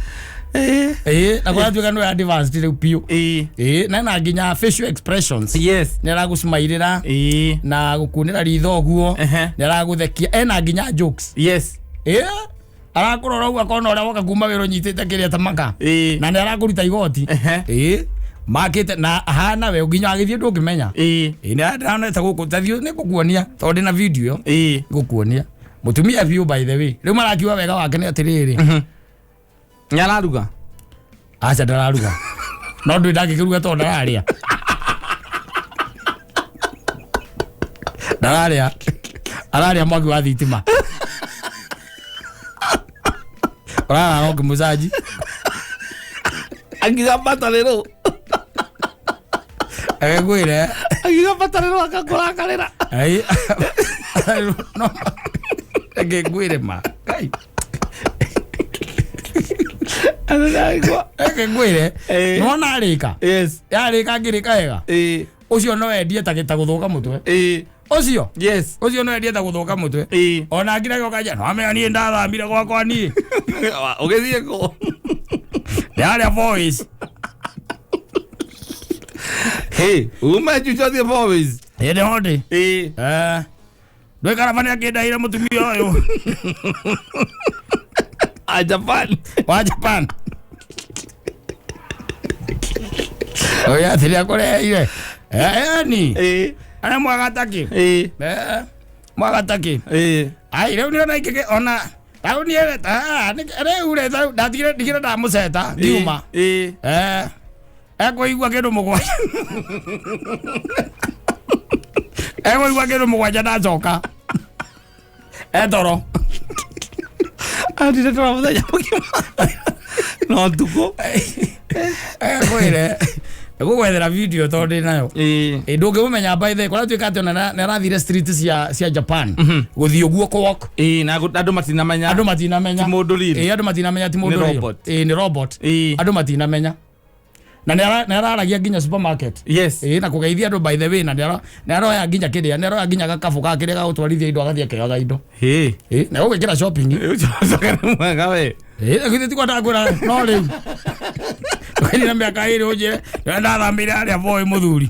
Ĩĩ. Ĩ, na kũratuĩka nĩ advanced rĩu biũ. Ĩĩ. Ĩ, na nginya facial expressions. Yes. Nĩ aragũcimairĩra Ĩĩ. na gũkunĩra ritho ũguo. Ehe. Nĩ aragũthekia, ena nginya jokes. Yes. Ĩ, arakũrora ũguo akona ũrĩa woka kuma wĩra ũnyitĩte kĩrĩa ta maka. Ĩĩ. Na nĩ arakũruta igoti. Ehe. Ĩ, makĩte na ahana we nginya agĩthiĩ ndũngĩmenya. Ĩĩ. Ĩ, nĩ ndĩronete gũkũ tathiĩ nĩ ngũkuonia tondũ ndĩna video ĩyo. Ĩĩ. Ngũkuonia mũtumia biũ. By the way, rĩu marakiuga wega wake nĩ atĩrĩrĩ. Nĩ araruga? Aca, ndararuga, no ndũĩ ndangĩkĩruga tondũ ndararĩa, ararĩa mwaki wa thitima, ũrarara ũkĩmũcanji. Akiuga batarĩrwo. Agĩkwĩre. Akiuga batarĩrwo akakũrakarĩra. Ai, no reke ngwĩre ma. Ai. Reke ngwĩre. Eh. Nona arĩka. Yes. Yarĩka ngĩrĩka wega. Ĩĩ. Ũcio no endie ta gũthũka mũtwe. Ĩĩ. Ũcio. Yes. Ũcio no endie ta gũthũka mũtwe. Ĩĩ. Ona ngira gĩoka no amenya niĩ ndathamire gwakwa niĩ. Ũgĩthiĩ kũ? Ndĩrarĩa voice. Hey, uma chucho thiĩ Four-Ways. Ĩndĩ hondi. Ĩĩ. Eh. Ndwĩ karaba nĩ akĩndaire mũtumia ũyũ. A Japan. Wa Japan oya atĩrĩ akũreheire. Eni arĩa mwagataki. Mwagataki. Ai rĩu nĩ ona ingĩ ona rĩu niĩ rĩu rĩ ndatigire ndigire ndamũceta ngiuma. Ekũigua kĩndũ mũgwanja. Ekũigua kĩndũ mũgwanja ndacoka. Etoro. Andire toro mũthenya mũgima. No tukũ. Ekwĩre. Ngũgwethera video tondũ ndĩ nayo. Ndũngĩmũmenya by the way, kũratuĩka atĩ ona nĩ arathire street cia Japan. Gũthiĩ ũguo kũ walk. Na andũ matinamenya. Andũ matinamenya. Ti mũndũ riri. Andũ matinamenya ti mũndũ Nĩ riri. robot. Nĩ robot. Andũ matinamenya. Na nĩ araragia nginya supermarket. Yes. Na kũgeithia andũ by the way, na nĩ aroya nginya kĩrĩa, nĩ aroya nginya gakabu ga kĩrĩa ga gũtwarithia indo agathiĩ akĩoyaga indo. Na ũgwĩkĩra shopping. Ũcoke nĩ mwega we. Githĩ ti kwenda ngwĩra no rĩu. Ndũkainĩra mĩaka ĩrĩ ũnjĩre, ndĩrenda ndathamĩire harĩa Voi mũthuri.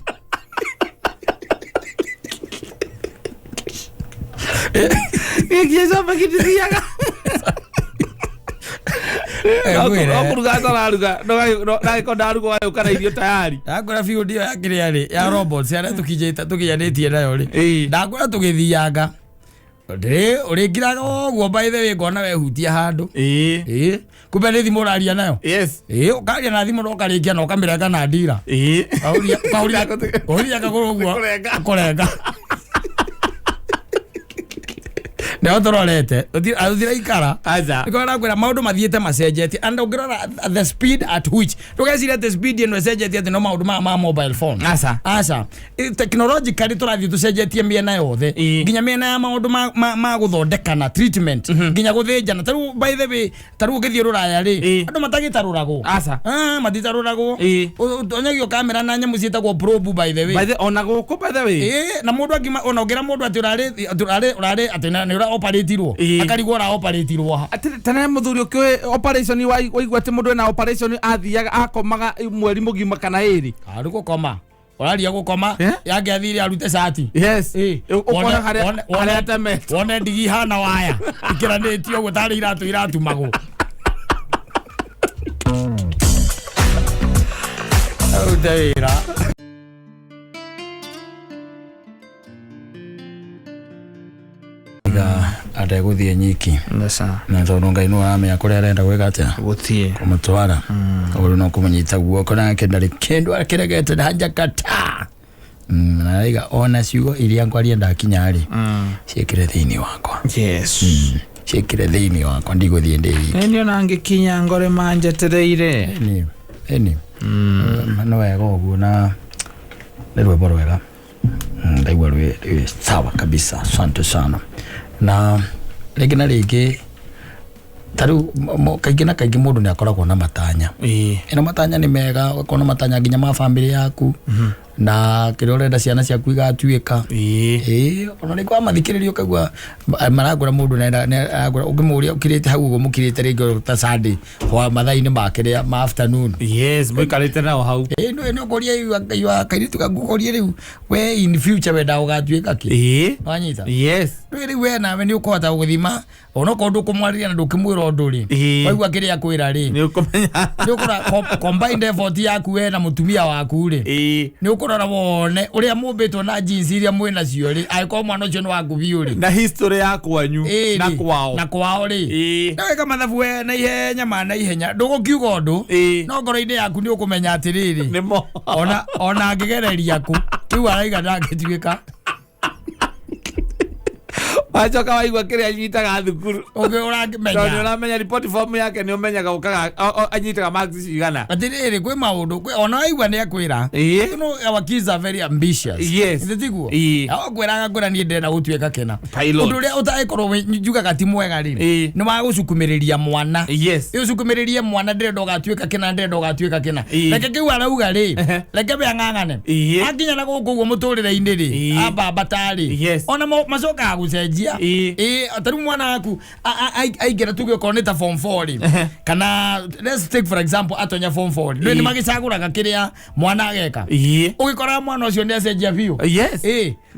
Gĩkĩ shopping ndithiaga. Ngwĩre. Kũruga atararuga, ndagĩkorwo ndaruga ũgagĩũka na irio tayari. Ndakwĩra biũ ndio ya kĩrĩa rĩ, ya robots arĩa tũkinyanĩtie nayo rĩ. Ndakwĩra tũgĩthianga. Ndĩ ũrĩngiraga ũguo by the way ngona wehutia handũ. Kumbe nĩ thimũ ũraria nayo. Yes. Ũkaria na thimũ na ũkarĩkia na ũkamĩrenga na ndira. Ũkahuria kagũrũ ũguo. Kũrenga. Kũrenga. Nĩho tũrorete. Tũtiraikara. Aca. Nĩkĩo ndakwĩra maũndũ mathiĩte macenjetie. And ũngĩrora the speed at which ndũgeciria atĩ speed ĩno ĩcenjetie atĩ no maũndũ maya ma mobile phone. Aca. Aca. Technologically tũrathiĩ tũcenjetie mĩena yothe. Nginya mĩena ya maũndũ ma gũthondekana treatment. Nginya gũthĩnjana. Ta rĩu by the way, ta rĩu ũngĩthiĩ rũraya rĩ, andũ matagĩtarũragwo. Aca. Matitarũragwo. Ũtonyagio kamera na nyamũ ciĩtagwo probe by the way. By the ona gũkũ by the way. Na mũndũ angima ona ũngĩra mũndũ atĩ ũrarĩ atĩ nĩ ũra operatirwo. Akarigwo ũra operatirwo ha. Atĩ tene mũthuri ũkĩũĩ operation waigua atĩ mũndũ ena operation athiaga akomaga mweri mũgima kana ĩrĩ. Arĩ gũkoma. Ũraria gũkoma, yangĩathire arute cati. Yes. Ũkona harĩa atemete. Wone ndigi hana waya. Ikĩranĩtio ũguo tarĩ iratũ iratumagwo. Arute wĩra. Ategũthiĩ nyiki. Na tondũ Ngai nĩwe ũramenya kũrĩa arenda gwĩka atĩa. Gũthiĩ. Kũmũtwara. Koguo no kũmũnyita guoko nake ndarĩ kĩndũ akĩregete na hajakata. Na araiga ona ciugo iria ngwaria ndakinya rĩ, ciĩkĩre thĩinĩ wakwa. Yes. Ciĩkĩre thĩinĩ wakwa ndigũthiĩ ndĩ wiki. Nĩ ona ngĩkinya ngore manjetereire. Ĩni. Nĩ wega ũguo na nĩ rwĩmbo rwega. Ndaigua rwĩ sawa kabisa. Asante sana. Na rĩngĩ na rĩngĩ ta rĩu kaingĩ na kaingĩ mũndũ nĩ akoragwo na matanya. Ĩno matanya nĩ mega, ũgakorwo na matanya nginya ma bamĩrĩ yaku. Na kĩrĩa ũrenda ciana ciaku igatuĩka. Ona rĩngĩ wamathikĩrĩria ũkaigua maragũra mũndũ nĩ aragũra, ũngĩmũria ũkirĩte hau ũguo mũkirĩte rĩngĩ ta Sunday hwa mathaa-inĩ ma kĩrĩa ma afternoon. Yes, mũikarĩte nao hau. Nĩ ũkũria iwa kairĩtu gaku ũkorie rĩu we in future wenda ũgatuĩka kĩ? Wanyita? Yes. Rĩu rĩu we nawe nĩ ũkũhota gũthima onokorwo ndũkũmwarĩria na ndũkĩmwĩra ũndũ rĩ, waigua kĩrĩa akwĩra rĩ, Nĩ ũkũmenya. nĩ ũkũrora combined effort yaku we na mũtumia waku rĩ, nĩ ũkũrora wone ũrĩa mũmbĩtwo na jeans iria mwĩ nacio rĩ, angĩkorwo mwana ũcio nĩ waku biũ rĩ. Na history ya kwanyu na kwao. Na kwao rĩ. Na wĩka mathabu we na ihenya ma na ihenya, ndũgũkiuga ũndũ, no ngoro-inĩ yaku nĩ ũkũmenya atĩrĩrĩ, Nĩmo. Ona angĩgereria kũ, kĩu araiga ndangĩtuĩka. Wacoka waigua kĩrĩa anyitaga thukuru. Ũngĩ ũramenya. Tondũ nĩ ũramenya report form yake nĩ ũmenyaga ũkaga, anyitaga marks cigana. Atĩrĩrĩ, kwĩ maũndũ, kwĩ, ona waigua nĩ akwĩra. You know, our kids are very ambitious. Yes. Nĩ tiguo? Akwĩra agakwĩra niĩ ndĩrenda gũtuĩka kĩna. Pilot. Ũndũ ũrĩa ũtangĩkorwo wĩ, njugaga ti mwega rĩ, nĩ wa gũcukumĩrĩria mwana. Yes. Ĩ ũcukumĩrĩrie mwana ndĩrenda ũgatuĩka kĩna, ndĩrenda ũgatuĩka kĩna. Reke kĩu arauga rĩ, reke we ang'ang'ane. Akinya na gũkũ ũguo mũtũrĩre-inĩ rĩ, ambamba tarĩ. Yes. Ona macokaga gũcenjia. Ũcenjagia. Ĩĩ, ta rĩu mwana waku aingĩra, tuge okorwo nĩ ta form 4 rĩ, kana let's take for example atonya form 4 rĩ, nĩ magĩcagũraga kĩrĩa mwana ageka. Ũgĩkora mwana ũcio nĩ acenjia biũ.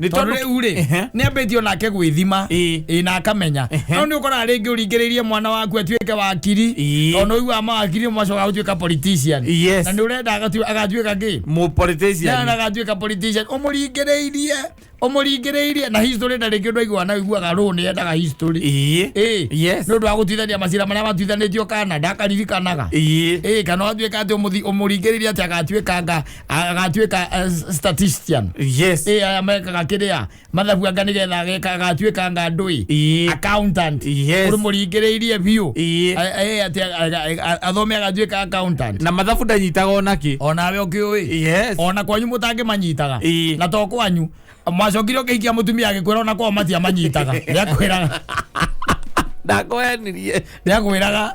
Nĩ tondũ rĩu rĩ, nĩ ambĩtie onake gwĩthima. Ĩĩ, na akamenya. No nĩ ũkoraga rĩngĩ ũringĩrĩirie mwana waku atuĩke wakiri, tondũ nĩ ũiguaga mawakiri macokaga gũtuĩka politician. Na nĩ ũrenda agatuĩka kĩ? Mu politician. Na agatuĩka politician, ũmũringĩrĩirie, ũmũringĩrĩirie na history ndarĩ kĩndũ aiguaga, na ũiguaga rũ nĩ endaga history. Nĩ ũndũ wa gũtuithania macira marĩa matuithanĩtio Canada akaririkanaga. Ĩĩ, kana watuĩka atĩ ũmũringĩrĩrie atĩ agatuĩka nga agatuĩka statistician. Ĩĩ, aya mekaga kĩrĩa mathabu, anga nĩgetha agatuĩka nga ndũĩ accountant. Ũrĩmũringĩrĩirie biũ. Ĩĩ, atĩ athome agatuĩka accountant. Na mathabu ndanyitaga onakĩ. Onawe ũkĩũĩ. Ona kwanyu mũtangĩmanyitaga. Na to kwanyu, mwacokire ũkĩhikia mũtumia agĩkwĩra ona kwao matiamanyitaga, nĩakwĩraga. Ndakwenirie. Nĩakwĩraga.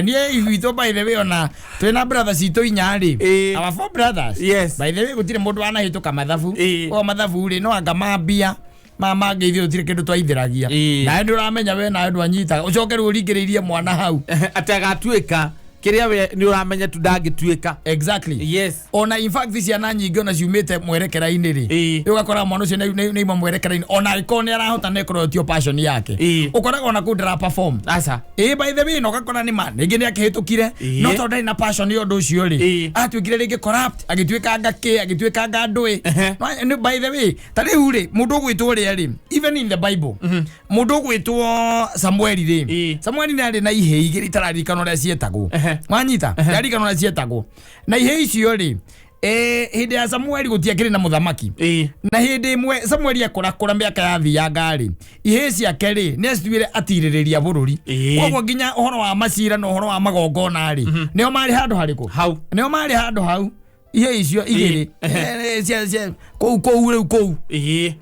Niĩ gwitũ, by the way, ona twĩna brother citũ inya rĩ, our four brothers, by the way, gũtirĩ mũndũ wanahĩtũka mathabu. O mathabu rĩ, no anga mambia ma mangĩ, ithuĩ gũtirĩ kĩndũ twaithĩragia. Nawe nĩ ũramenya, we nawe ndwanyitaga, ũcoke rĩu ũringĩrĩirie mwana hau atĩ agatuĩka kĩrĩa we nĩ ũramenya tu ndangĩtuĩka. Ona in fact ciana nyingĩ ona ciumĩte mwerekera-inĩ rĩ, rĩu ũgakora mwana ũcio nĩ ima mwerekera-inĩ, ona angĩkorwo nĩ arahota, na ĩkorwo tio passion yake. Ũkoraga ona kũu ndara perform. Aca. Ĩĩ, by the way, na ũgakora nĩ ma rĩngĩ nĩ akĩhĩtũkire, no tondũ ndarĩ na passion ya ũndũ ũcio rĩ, atuĩkire rĩngĩ corrupt, agĩtuĩka nga kĩ, agĩtuĩka nga ndũĩ. No, by the way, ta rĩu rĩ, mũndũ ũgwĩtwo ũrĩa rĩ, even in the Bible, mũndũ ũgwĩtwo Samueli rĩ, Samueli nĩ arĩ na ihĩ igĩrĩ itararirikana ũrĩa ciĩtagwo. Wanyita, ndaririkana ũrĩa ciĩtagwo. Na ihĩ icio rĩ, hĩndĩ ya Samueli gũtiakĩrĩ na mũthamaki. Na hĩndĩ ĩmwe Samueli akũrakũra, mĩaka yathianga rĩ, ihĩ ciake rĩ, nĩ acituire atirĩrĩria bũrũri. Koguo nginya ũhoro wa macira na ũhoro wa magongona rĩ, nĩo marĩ handũ harĩkũ? Hau. Nĩo marĩ handũ hau, ihĩ icio igĩrĩ. Kũu rĩu kũu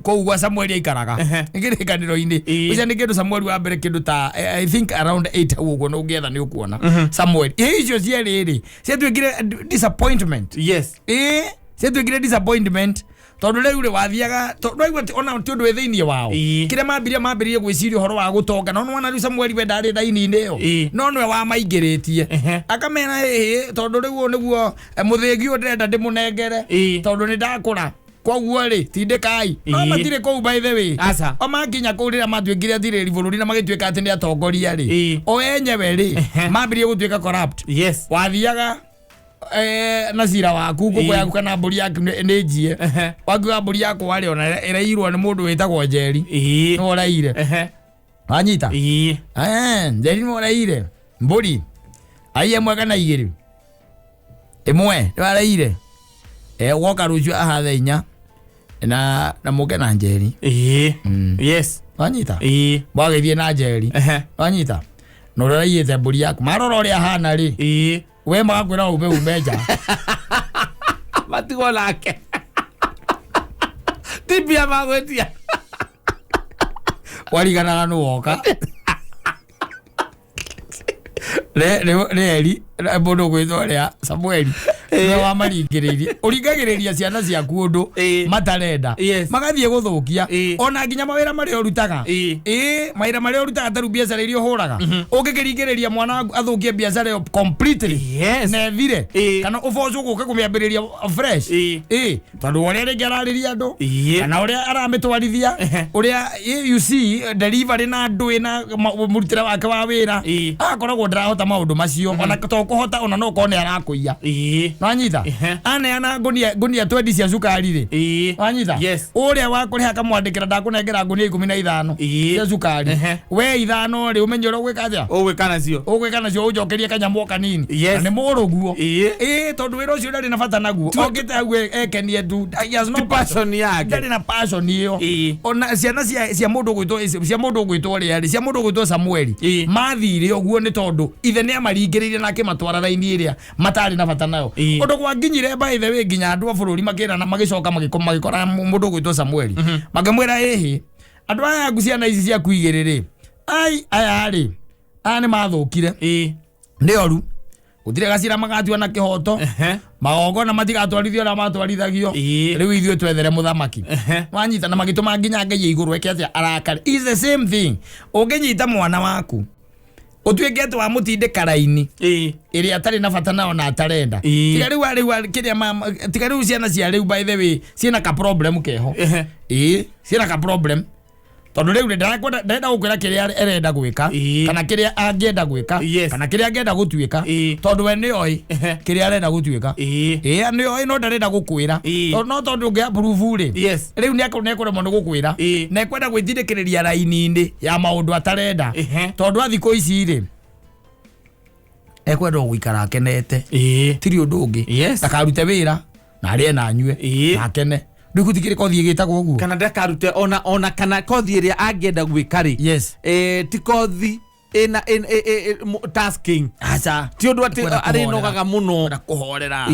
kũu gwa Samueli aikaraga kĩrĩkanĩro-inĩ. Ũcio nĩ kĩndũ Samueli wa mbere, kĩndũ ta I think around 8 hau ũguo, na ũngĩetha nĩ ũkuona Samuel. Ihĩ icio cierĩ rĩ, ciatuĩkire disappointment. Ĩĩ, ciatuĩkire disappointment tondũ rĩu rĩ, wathiaga tondũ atĩ ona ti ũndũ wĩ thĩinĩ wao. Kĩrĩa mambĩrĩrie gwĩciria ũhoro wa gũtonga, no nĩwona rĩu Samueli we ndarĩ raini-inĩ ĩyo. No nĩwe wamaingĩrĩtie. Akamera, ĩhĩ, tondũ rĩu ũyũ nĩguo mũthĩgi ũyũ ndĩrenda ndĩmũnengere, tondũ nĩ ndakũra, koguo rĩ, tindĩkai no matirĩ kũu, by the way. Aca. O makinya kũu, rĩrĩa matuĩkire atirĩri bũrũri na magĩtuĩka atĩ nĩ atongoria rĩ, o enyewe rĩ, mambĩrĩrie gũtuĩka corrupt. Wathiaga na cira waku, ngũkũ yaku kana mbũri yaku nĩ njie. Wakiuga mbũri yakwa rĩ, ona ĩrairwo nĩ mũndũ wĩtagwo Njeri. Nĩwe ũraire. Wanyita? Njeri nĩwe ũraire mbũri, ai ĩmwe kana igĩrĩ, ĩmwe nĩwe araire. Woka rũciũ aha thaa 4 na mũke na Njeri. Wanyita? Mwagĩthiĩ na Njeri. Wanyita? Na ũrĩa ũraiyĩte mbũri yaku, marora ũrĩa ahana rĩ, we magakwĩra ume nja. Matigwo nake, ti mbia magwĩtia. Wariganaga nĩ woka reri mũndũ ũgwĩtwo rĩa Samueli nĩwe wamaringĩrĩirie. Ũringagĩrĩria ciana ciaku ũndũ matarenda, magathiĩ gũthũkia. Ona nginya mawĩra marĩa ũrutaga. Ĩĩ, mawĩra marĩa ũrutaga, ta rĩu biacara iria ũhũraga, ũngĩkĩringĩrĩria mwana waku athũkie biacara ĩyo completely na ĩthire, kana ũboco gũke kũmĩambĩrĩria fresh. Ĩĩ, tondũ ũrĩa rĩngĩ ararĩria andũ, kana ũrĩa aramĩtwarithia, ũrĩa you see delivery na ndũĩ na mũrutĩre wake wa wĩra, agakoragwo ndarahota maũndũ macio. Ona to kũhota, ona no ũkorwo nĩ arakũiya. Nwanyita? Aneana ngunia 20 cia cukari rĩ, wanyita? Yes. Ũrĩa wa kũrĩha akamwandĩkĩra, ndakũnengera ngunia 15 cia cukari. We ithano rĩ, ũmenye ũrĩa ũgwĩka atĩa. Ũgwĩka nacio. Ũgwĩka nacio, ũnjokerie kanyamũ o kanini. Na nĩ mũrũguo. Ĩĩ, tondũ wĩra ũcio ndarĩ na bata naguo, okĩte hau ekenie tu. He has no Ti passion yake. Ndarĩ na passion ĩyo. Ona ciana cia mũndũ ũgwĩtwo, cia mũndũ ũgwĩtwo rĩa rĩ, cia mũndũ ũgwĩtwo Samueli, mathire ũguo nĩ tondũ ithe nĩ amaringĩrĩirie na akĩmatwara raini ĩrĩa matarĩ na bata nayo. Ũndũ gwakinyire, by the way, nginya andũ a bũrũri makĩrana, magĩcoka magĩkora mũndũ ũgwĩtwo Samueli, makĩmwĩra, ĩhĩ, andũ aya aku, ciana ici ciaku igĩrĩ rĩ, ai, aya rĩ, aya nĩ mathũkire, nĩ oru. Gũtirĩ gacira magatua na kĩhoto. Magongona matigatwarithio ũrĩa matwarithagio. Rĩu ithuĩ twethere mũthamaki. Wanyita na magĩtũma nginya Ngai igũrũ eke atĩa? Arakare. Is the same thing. Ũngĩnyita mwana waku ũtuĩke atĩ wamũtindĩka raini ĩrĩa atarĩ na bata nao na atarenda. Tiga rĩu rĩu kĩrĩa tiga rĩu ciana cia rĩu, by the way, ciĩna ka problem keho. Ĩĩ, ciĩna ka problem tondũ rĩu ndarakwenda, ndarenda gũkwĩra kĩrĩa arenda gwĩka kana kĩrĩa angĩenda gwĩka kana kĩrĩa angĩenda gũtuĩka, tondũ we nĩoĩ kĩrĩa arenda gũtuĩka. Ĩĩ, nĩoĩ, no ndarenda gũkwĩra. Tondũ no tondũ ũngĩ approve rĩ, rĩu nĩekũremwo nĩ gũkwĩra na ekwenda gwĩtindĩkĩrĩria raini-inĩ ya maũndũ atarenda. Tondũ a thikũ ici rĩ, ekwenda o gũikara akenete, tiri ũndũ ũngĩ. Ndakarute wĩra na arĩe na anyue na akene. Rĩu gũtikĩrĩ kothi ĩgĩtagwo ũguo. Kana ndakarute ona kana kothi ĩrĩa angĩenda gwĩka rĩ, ti kothi ĩna tasking. Aca. Ti ũndũ atĩ Kwenda arĩnogaga mũno. Kwenda kũhorera.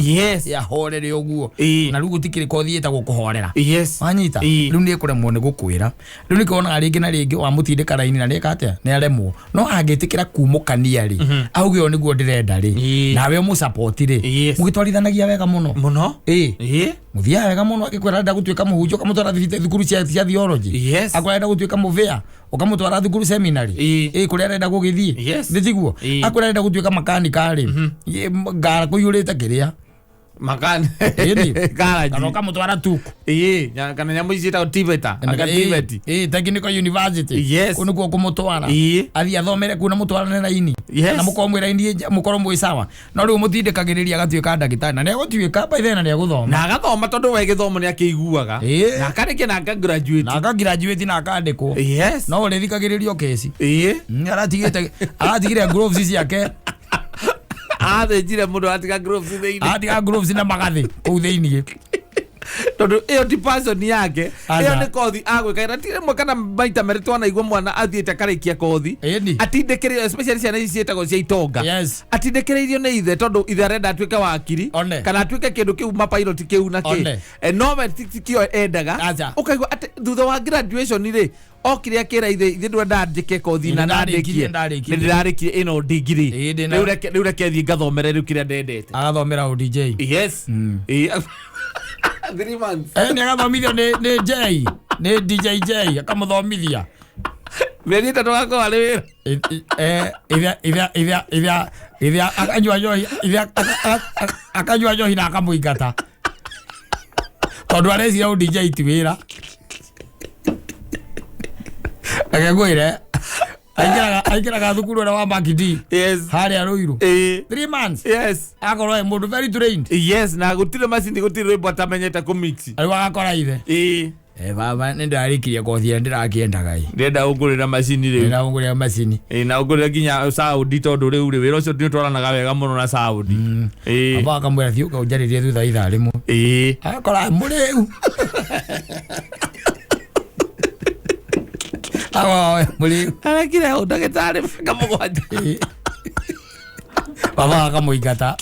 Ahorere ũguo. Na rĩu gũtikĩrĩ kothi ĩtagwo kũhorera. Wanyita? Rĩu nĩ ekũremwo nĩ gũkwĩra. Rĩu nĩkĩo wonaga rĩngĩ na rĩngĩ wamũtindĩka raini na nĩeka atĩa, nĩ aremwo. No angĩtĩkĩra kumũkania rĩ, auge ũũ nĩguo ndĩrenda rĩ, nawe ũmũsupport rĩ, mũgĩtwarithanagia wega mũno. Mũno. Mũthiaga wega mũno. Angĩkwĩra arenda gũtuĩka mũhunjia, ũkamũtwara thukuru cia theology. Akwĩra arenda gũtuĩka mũbĩa, ũkamũtwara thukuru seminary. Kũrĩa arenda gũgĩthiĩ. Nĩ tiguo? Akwĩra arenda gũtuĩka makanika rĩ, ngara kũiyũrĩte kĩrĩa. Makani. Ĩni. Garaji. Kana ũkamũtwara tuku. Kana nyamũ ici ciĩtagwo TVET. Aka TVET. Technical University. Kũu nĩkuo kũmũtwara. Athiĩ athomere kũu na mũtwarane raini. Na mũkorwo mwĩ raini, mũkorwo mwĩ sawa. No rĩu mũtindĩkagĩrĩria agatuĩka ndagĩtarĩ na nĩegũtuĩka by then na nĩegũthoma. Na agathoma tondũ we gĩthomo nĩ akĩiguaga. Na akarĩkia na aka graduate. Na aka graduate na akandĩkwo. No ũrĩthikagĩrĩrio kesi. Aratigire gloves ciake. Athĩnjire mũndũ atiga gloves thĩinĩ. Atiga gloves na magathĩ kũu thĩinĩ. Tondũ ĩyo ti passion yake. Aca. Ĩyo nĩ kothi agwĩka na ti rĩmwe kana maita merĩ twanaigua mwana athiĩte akarĩkia kothi. Atindĩkĩrĩirio, especially ciana ici ciĩtagwo cia itonga. Atindĩkĩrĩirio nĩ ithe tondũ ithe arenda atuĩke wakiri kana atuĩke kĩndũ kĩu mapilot kĩu na kĩ. No we ti kĩo endaga. Aca. Ũkaigua atĩ thutha wa graduation rĩ, okire akĩra ithe, ithe ndwendaga njĩke kothi na Nĩ nandĩkie. ndarĩkirie. Nĩ ndĩrarĩkirie ĩno degree. Rĩu reke thiĩ ngathomere rĩu kĩrĩa ndendete. Agathomera o DJ. Yes. 3 months. Nĩ agathomithio nĩ J, nĩ DJ J akamũthomithia. Mĩeri 3 agakorwo arĩ wĩra. Ithe akanyua njohi, ithe akanyua njohi na akamũingata tondũ areciria ũ DJ ti wĩra. Reke ngwĩre, aingĩraga thukuru ũrĩa wa Mark D harĩa Ruiru. 3 months. Akorwo e mũndũ very trained. Yes, na gũtirĩ macini, gũtirĩ rwĩmbo atamenyete kũmix. Rĩu agakora ithe, "Baba, nĩ ndarĩkirie kothi ĩrĩa ndĩrakĩendaga ĩ." Ndĩrenda ũngũrĩra macini rĩu. Ndĩrenda ũngũrĩra macini. Na ũngũrĩre nginya sound tondũ rĩu rĩ wĩra ũcio nĩ ũtwaranaga wega mũno na sound. Baba akamwĩra, "Thiĩ ũkaũnjarĩrie thutha wa ithaa rĩmwe." Agakora mũrĩu. Awa, mũrĩu. Arekire hau ndagĩtarĩ mĩaka 7. Baba akamũingata,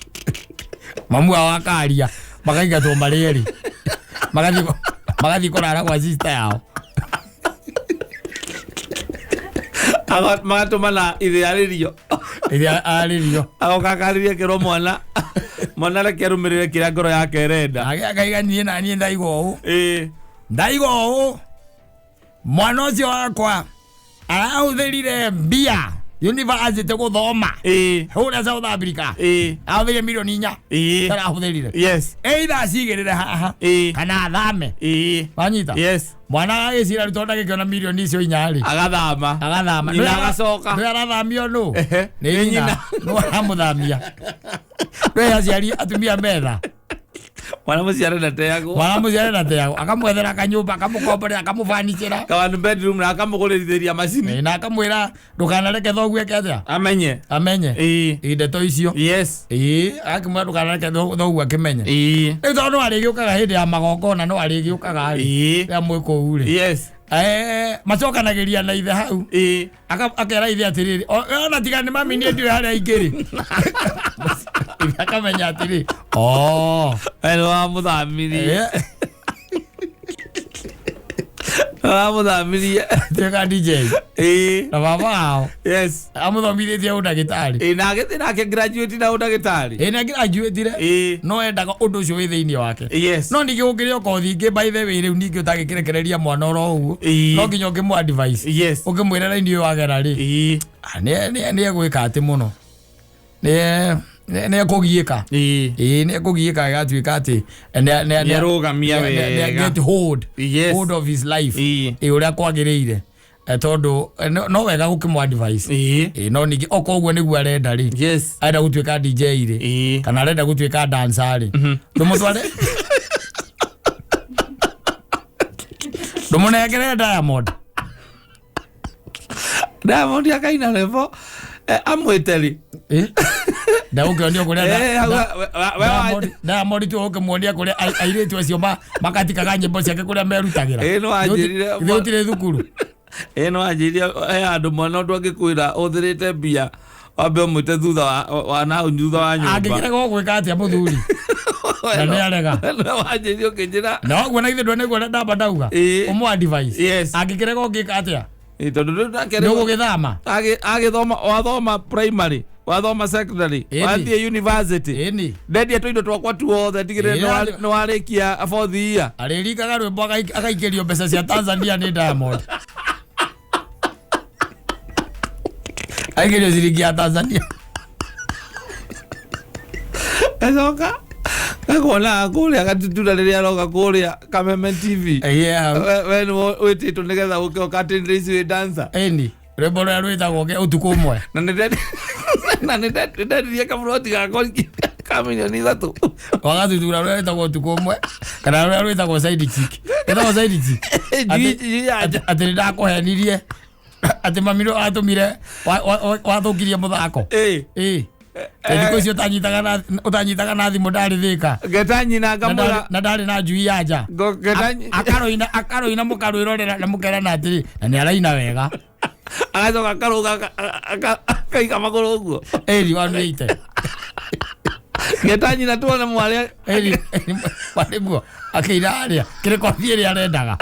mamu wao akaria, makaingatwo marĩ erĩ, magathiĩ kũrara kwa sister yao. Magatũmana ithe arĩrio. Ĩrĩa arĩrio. Agoka akarĩria kĩrwo mwana mwana reke arũmĩrĩre kĩrĩa ngoro yake ĩrenda. Nake akaiga, "Niĩ na niĩ ndaigua ũũ, ndaigua ũũ, mwana ũcio wakwa arahũthĩrire mbia university gũthoma kũrĩa South Africa, ahũthĩrire mirioni 4, arahũthĩrire, either acigĩrĩre haha kana athame." Wanyita? Yes. Mwana agagĩcira rĩu tondũ ndagĩkĩona mirioni icio 4 rĩ, Agathama. Agathama. Nyina agacoka. Nĩ arathamio nũ? Nĩ Nĩ nyina. Nyina. Nĩ aramũthamia. Nĩ aciari atumia metha. Mwana mũciare ndateagwo. Mwana mũciare ndateagwo. Akamwethera kanyũmba, akamũkomborera, akamũbanicĩra. Ka one bedroom na akamũgũrĩrithĩria macini. Na akamwĩra, "Ndũkanareke thoguo eke atĩa?" Amenye. Amenye. Ndeto icio. Ĩĩ, akĩmwĩra, "Ndũkanareke thoguo akĩmenye." Rĩu tondũ no arĩgĩũkaga hĩndĩ ya magongona, no arĩgĩũkaga rĩ, rĩrĩa mwĩ kũu rĩ, macokanagĩria na ithe hau. Akera ithe atĩrĩrĩ, "Ona tiga nĩ mami, niĩ ndiũĩ harĩa ingĩrĩ." Ithe akamenya atĩrĩ, "Oh." We nĩ wamũthamirie. Aramũthamirie. Tuĩka DJ. Ĩĩ. Na baba wao. Yes. Amũthomithĩtie ũndagĩtarĩ. Ĩĩ, na agĩthiĩ nake graduate na ũndagĩtarĩ. Ĩĩ, nĩ graduate-ire. Ĩĩ. No endaga ũndũ ũcio wĩ thĩinĩ wake. Yes. No ningĩ gũkĩrĩ o kothi ingĩ, by the way, rĩu ningĩ ũtangĩkĩrekereria mwana oro ũguo. Ĩĩ. No nginya ũkĩmũ advice. Yes. Ũkĩmwĩra raini ũyũ wagera rĩ. Ĩĩ. Ah, nĩ egwĩka atĩ mũno. Nĩ nĩ ekũgiĩka. Ĩĩ. Ĩĩ, nĩ ekũgiĩka agatuĩka atĩ Nĩarũgamia wega. get hold Yes. hold of his life. Ĩĩ. Ĩĩ, ũrĩa kwagĩrĩire. Tondũ no wega gũkĩmũ advice. Ĩĩ. Ĩĩ, no ningĩ okorwo ũguo nĩguo arenda rĩ. Yes. Arenda gũtuĩka DJ rĩ. Ĩĩ. Kana arenda gũtuĩka dancer rĩ. Ndũmũtware. Ndũmũnengere Diamond. Diamond akaina level amwĩte rĩ. Ndagũkĩonio kũrĩa Eh, Diamond tu ũkĩmuonia kũrĩa airĩtu acio makatikaga nyĩmbo ciake kũrĩa merutagĩra. Eh, no anjĩrire- Ithuĩ gũtirĩ thukuru. Ĩĩ, no anjĩrire he handũ mwana ũndũ angĩkwĩra ũthĩrĩte mbia wambe ũmwĩte thutha wa na hau thutha wa nyũmba. Angĩkĩrega gwĩka atĩa mũthuri? Na nĩ arega. No wanjĩrire ũkĩnjĩra. Na ũguo na ithuĩ ndwene guo ndamba ndauga. Ĩĩ. Ũmũ advice. Yes. Angĩkĩrega ũngĩka atĩa? Ĩĩ, tondũ rĩu nake Nĩ rĩu ũgũgĩthama. Agĩthoma, wathoma primary, wathoma secondary, Ĩni. wathiĩ university. Ĩni. Ndendia tũindo twakwa tuothe ndigĩrĩre Ĩĩ, nĩ warĩkia fourth year. Arĩringaga rwĩmbo agaikĩrio mbeca cia Tanzania nĩ Diamond. Aikĩrio ciringi ya Tanzania. Gacoka gakonaga kũrĩa gatutura rĩrĩa aroka kũrĩa Kameme TV. Yeah. We nĩwe wĩtĩtwo nĩgetha ũke ũkatĩrĩre ici wĩ dancer. Ĩni. Rwĩmbo rũrĩa rwĩtagwo ũtukũ ũmwe. Na nĩ ndendirie kamũroti gakwa ka milioni 3. Wagatutura rũrĩa rwĩtagwo ũtukũ ũmwe kana rũrĩa rwĩtagwo side chick. Rwĩtagwo side chick. Njui ya nja. Atĩ nĩ ndakũhenirie. Atĩ mami nĩ watũmire wathũkirie mũthako. Ĩĩ. Ĩĩ. Thikũ icio ũtanyitaga na thimũ ndarĩ thĩka. Ngeta nyina ngamwĩra. Na ndarĩ na njui ya nja. Ngeta Akaroina mũkarwĩrorera na mũkerana atĩrĩ na nĩ araina wega. Agacoka akarũga akaiga magũrũ ũguo. Ĩni 180. Ngeta nyina tuone mwarĩ. Ĩni warĩguo akĩina harĩa kĩrĩkothi ĩrĩa arendaga.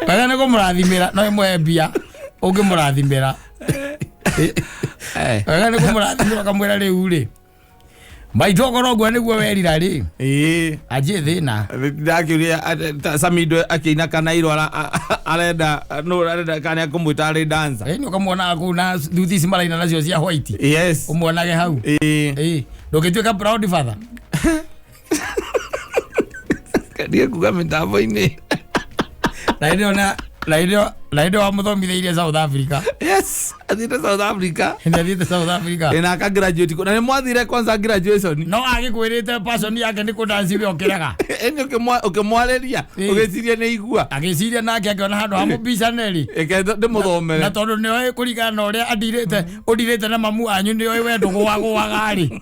Wega nĩ kũmũrathimĩra no ĩmwe mbia ũngĩmũrathimĩra. Wega nĩ kũmũrathimĩra ũkamwĩra rĩu rĩ. Maitũ okorwo ũguo nĩguo werira rĩ. Ĩĩ. Anjie thĩna. Ndakĩũria Samido akĩina Kanairo arenda no arenda kana akũmwĩta arĩ dancer. Ĩĩ, nĩ ũkamwonaga kũu na thuti ici maraina nacio cia white. Yes. Ũmuonage hau. Ĩĩ. Ĩĩ. Ndũngĩtuĩka proud father. Ndige kuga mĩtambo-inĩ. Na hĩndĩ ĩyo na hĩndĩ ĩyo wamũthomithĩirie South Africa. Yes, athiĩte South Africa. Nĩ athiĩte South Africa. Ĩĩ, na aka graduate na nĩ mwathire kwanza graduation. No agĩkwĩrĩte passion yake nĩ kũdance we ũkĩrega. Ĩni ũkĩmwarĩria ũgĩciria nĩ igua. Agĩciria nake akĩona handũ ha mũbicane rĩ. Eke ndĩmũthomere. Na tondũ nĩoĩ kũringana na ũrĩa adirĩte ũdirĩte na mamu wanyu nĩoĩ we ndũgũagũaga rĩ.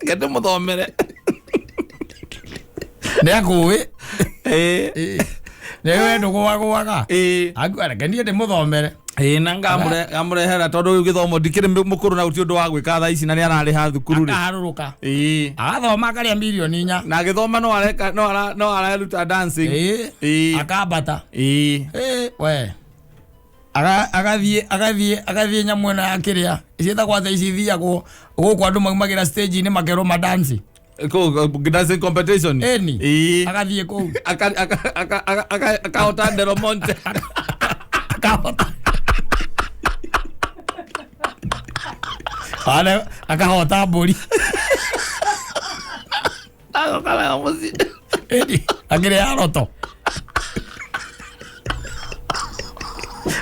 Eke ndĩmũthomere. Nĩ akũĩ. Ĩĩ. Nĩ we ndũgũagũaga. Ĩĩ. Akiuga reke niĩ ndĩmũthomere. Ĩĩ, na ngamũrehera tondũ rĩu gĩthomo ndikĩrĩ mũkũrũ na gũtirĩ ũndũ wa gwĩka thaa ici na nĩ ararĩha thukuru rĩ. Akaharũrũka. Ĩĩ. Agathoma akarĩa mirioni 4. Na agĩthoma no areka no areruta dancing. Ĩĩ. Ĩĩ. Akambata. Ĩĩ. Ĩĩ, we. Agathiĩ nyamũ ĩno ya kĩrĩa. Ciĩtagwo atĩa ici ithiagwo gũkũ andũ maumagĩra stage-inĩ makerwo madanci. Kũu dancing competition. Ĩni. Ĩĩ. Agathiĩ kũu. Akahota Del Monte. Akahota. Ana akahota mbũri. Agoka nayo mũciĩ. Ĩni, akĩrĩa roto.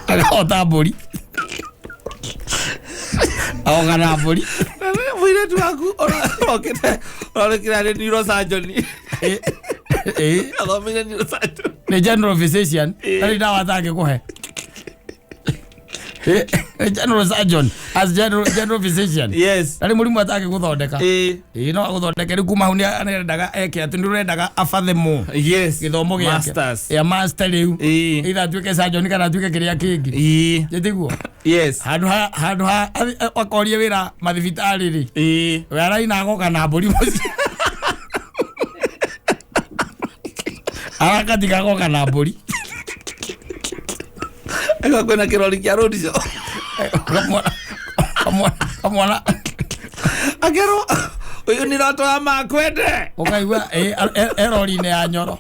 Akahota mbũri. Agoka na mbũri. Mũirĩtu waku orokĩte orokĩra arĩ neurosurgeon. Ĩĩ. Athomeire neurosurgeon. Nĩ general physician. Ndarĩ ndawa atangĩkũhe. General surgeon as general physician. Yes. Ndarĩ mũrimũ atangĩgũthondeka. Ĩĩ. Ĩĩ, no agũthondeke rĩu kuma hau nĩ arendaga eke atĩ nĩ ũrendaga abathe mo. Yes. Gĩthomo gĩake. Masters. Ya master rĩu. Ĩĩ. Either atuĩke surgeon kana atuĩke kĩrĩa kĩngĩ. Ĩĩ. Nĩtiguo? Yes. Handũ ha akorie wĩra mathibitarĩ rĩ. Ĩĩ. We araina agoka na mbũri mũciĩ. Arakatiga goka na mbũri. Ega kwĩna kĩrori kĩa road show. Kamwana kamwana kamwana Akerwo ũyũ nĩ roto wa makwende. Ũkaigua erori-inĩ ya Nyoro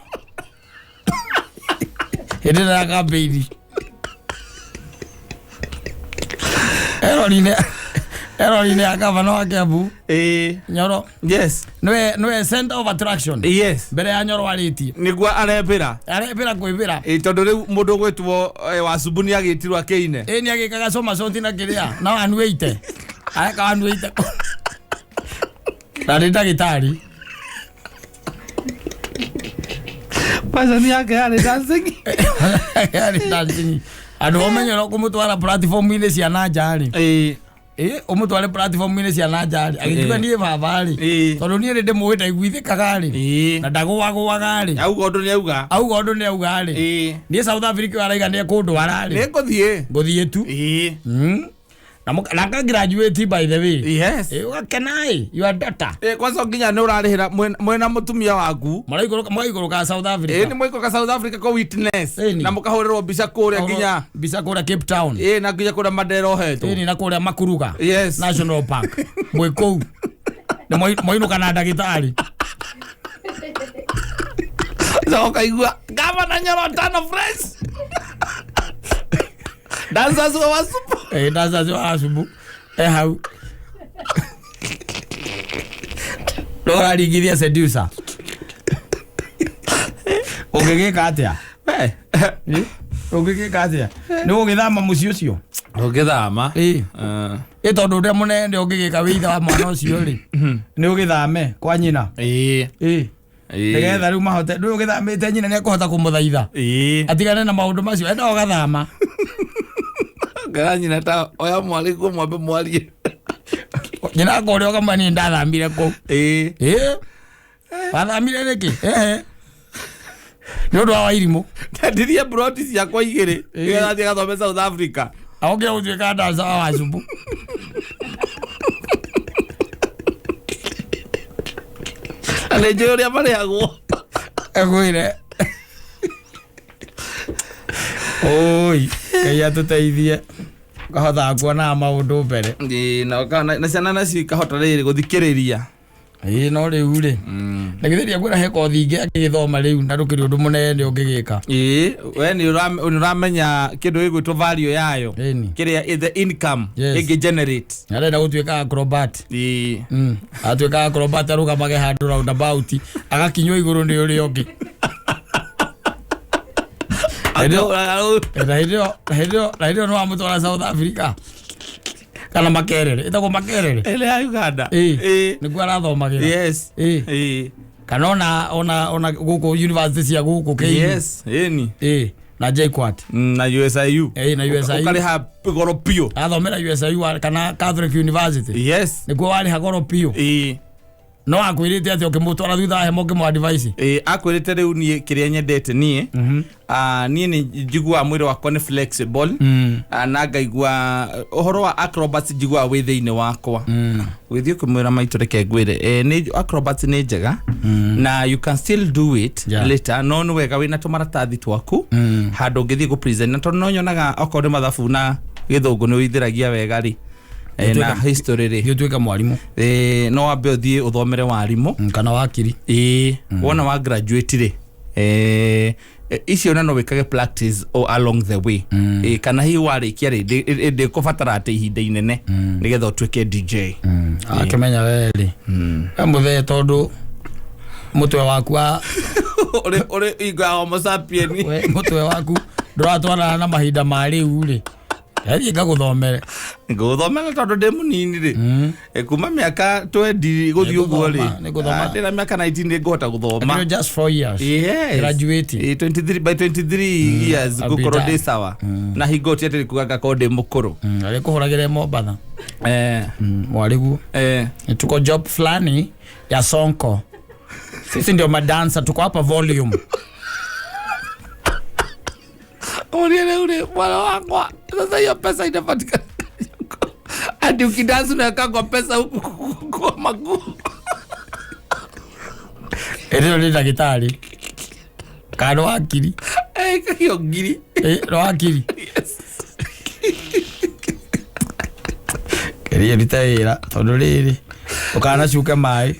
hĩndĩ ĩrĩa ya kambĩini erori-inĩ erori-inĩ ya gavana wa Kiambu. Nyoro. Yes. Nĩwe nĩwe center of attraction. Yes. Mbere ya Nyoro arĩtie. Nĩguo arembĩra. Arembĩra kwĩbĩra. Ĩ tondũ rĩu mũndũ ũgwĩtwo Wacubu nĩ agĩtirwo akĩine. Ĩ nĩ agĩkaga somersault na kĩrĩa na 180 areka 180 na nĩ ndagĩtarĩ. Passion yake yarĩ dancing. Yarĩ dancing. Andũ omenyera kũmũtwara platform-inĩ cia na nja rĩ. Ĩ ũmũtware platform-inĩ cia na nja rĩ agĩkiuga niĩ baba rĩ tondũ niĩ nĩ ndĩmũĩ ndaiguithĩkaga rĩ na ndagũagũaga rĩ. Auga ũndũ nĩ auga. Auga ũndũ nĩ auga rĩ. Niĩ South Africa araiga nĩ ekũndwara rĩ. Nĩ ngũthiĩ. Ngũthiĩ tu. Na ka graduate by the way. Yes. Ũgakena ĩ your daughter. Kwanza nginya nĩ ũrarĩhĩra mwena mũtumia waku. Mũraikũrũka mũgaikũrũka South Africa. Nĩ mwaikũrũka South Africa ko witness. Na mũkahũrĩrwo mbica kũrĩa nginya mbica kũrĩa Cape Town. Na nginya kũrĩa Mandela ohetwo. Na kũrĩa Makuruga. Yes. National Park. Mwĩ kũu. Nĩ mwainũka na ndagĩtarĩ. Sasa ũkaigua Gavana Nyoro tano fresh. Dancers wa Wasubu. Dancers wa Wasubu. Hau. Ndũraringithia seducer. Ũngĩgĩka atĩa? Ũngĩgĩka atĩa? Nĩ ũgũgĩthama mũciĩ ũcio? Ũngĩthama. Ĩ tondũ ũrĩa mũnene ũngĩgĩka wĩ ithe wa mwana ũcio rĩ, nĩ ũgĩthame kwa nyina. Nĩgetha rĩu mahote, rĩu ũgĩthamĩte nyina nĩ ekũhota kũmũthaitha. Atigane na maũndũ macio, enda ũgathama. Ngara nyina ta oya mwarĩ kuo mwambe mwarie. Nyina akũrĩa ũkamwĩra niĩ ndathamire kũu. Wathamire nĩkĩ? Nĩ ũndũ wa wairimũ. Ndendirie broti ciakwa igĩrĩ. Nĩgetha thiĩ gathome South Africa. Aokire gũtuĩka dancer wa Wasubu. Na nĩ njũĩ ũrĩa marĩhagwo. Egwĩre. Oi, Ngai atũteithie. Ũkahotaga kuonaga maũndũ mbere. Na ciana nacio ikahota rĩrĩ gũthikĩrĩria. No rĩu rĩ. Na githĩ ndiakwĩra he kothi ingĩ akĩgĩthoma rĩu na ndũkĩrĩ ũndũ mũnene ũngĩgĩka. We nĩ ũramenya kĩndũ gĩgwĩtwo value yayo. Kĩrĩa the income ĩngĩ generate. Arenda gũtuĩka acrobat. Atuĩka acrobat arũgamage handũ roundabout agakinywo igũrũ nĩ ũrĩa ũngĩ. Na hĩndĩ ĩyo nĩ wamũtwara South Africa. Kana Makerere. Ĩtagwo Makerere. Ĩrĩa ya Uganda. Nĩkuo arathomagĩra. Yes. Kana ona gũkũ university cia gũkũ KU. Yes. Ĩni. Na JKUAT. Na USIU. Na USIU. Ũkarĩha goro biũ. Athomera USIU kana Catholic University. Yes. Nĩkuo warĩha goro biũ. No akwĩrĩte atĩ ũkĩmũtwara thutha wa hema ũkĩmũ advice. Akwĩrĩte rĩu niĩ kĩrĩa nyendete niĩ. Niĩ nĩ njiguaga mwĩrĩ wakwa nĩ flexible. Na ngaigua ũhoro wa acrobats njiguaga wĩ thĩinĩ wakwa. Ũgĩthiĩ ũkĩmwĩra maitũ reke ngwĩre. Nĩ acrobats nĩ njega. Na you can still do it later. No nĩ wega wĩna tũmaratathi twaku. Handũ ũngĩthiĩ gũ present. Na tondũ no nyonaga okorwo nĩ mathabu na gĩthũngũ nĩ ũithĩragia wega rĩ. Na history rĩ. Ũtuĩke mwarimũ. No wambe ũthiĩ ũthomere warimũ. Kana wakiri. Wona wa graduate rĩ. Icio na no wĩkage practice along the way. Kana hihi warĩkia rĩ ndĩkũbatara atĩ ihinda inene nĩgetha ũtuĩke DJ. Akĩmenya we rĩ. We mũthee tondũ mũtwe waku wa ũrĩ ingo ya Homo sapien. We mũtwe waku ndũratwarana na mahinda ma rĩu rĩ. Thiĩ ngagũthomere. Ngũthomera tondũ ndĩ mũnini rĩ. Kuma mĩaka 20 gũthiĩ ũguo rĩ. Ndĩna mĩaka 19 nĩ ngũhota gũthoma. Just 4 years. Yes. Graduating. 23 by 23 years ngũkorwo ndĩ sawa. Na hingo ti atĩ kuga ngakorwo ndĩ mũkũrũ. Arĩ kũhũragĩre Mombatha. Mwarĩguo. Tuko job fulani ya Sonko. Sisi ndio madansa tuko hapa volume. Ule mwana wakwa. Sasa hiyo pesa inapatikana. Hadi ukidansi unaweka kwa pesa huku kwa maguu. Ĩrĩo nĩ ndagĩtarĩ. Kana nĩ wakiri? Aikagio ngiri. Nĩ wakiri. Keria rute wĩra tondũ rĩrĩ ũkanacuke maĩ.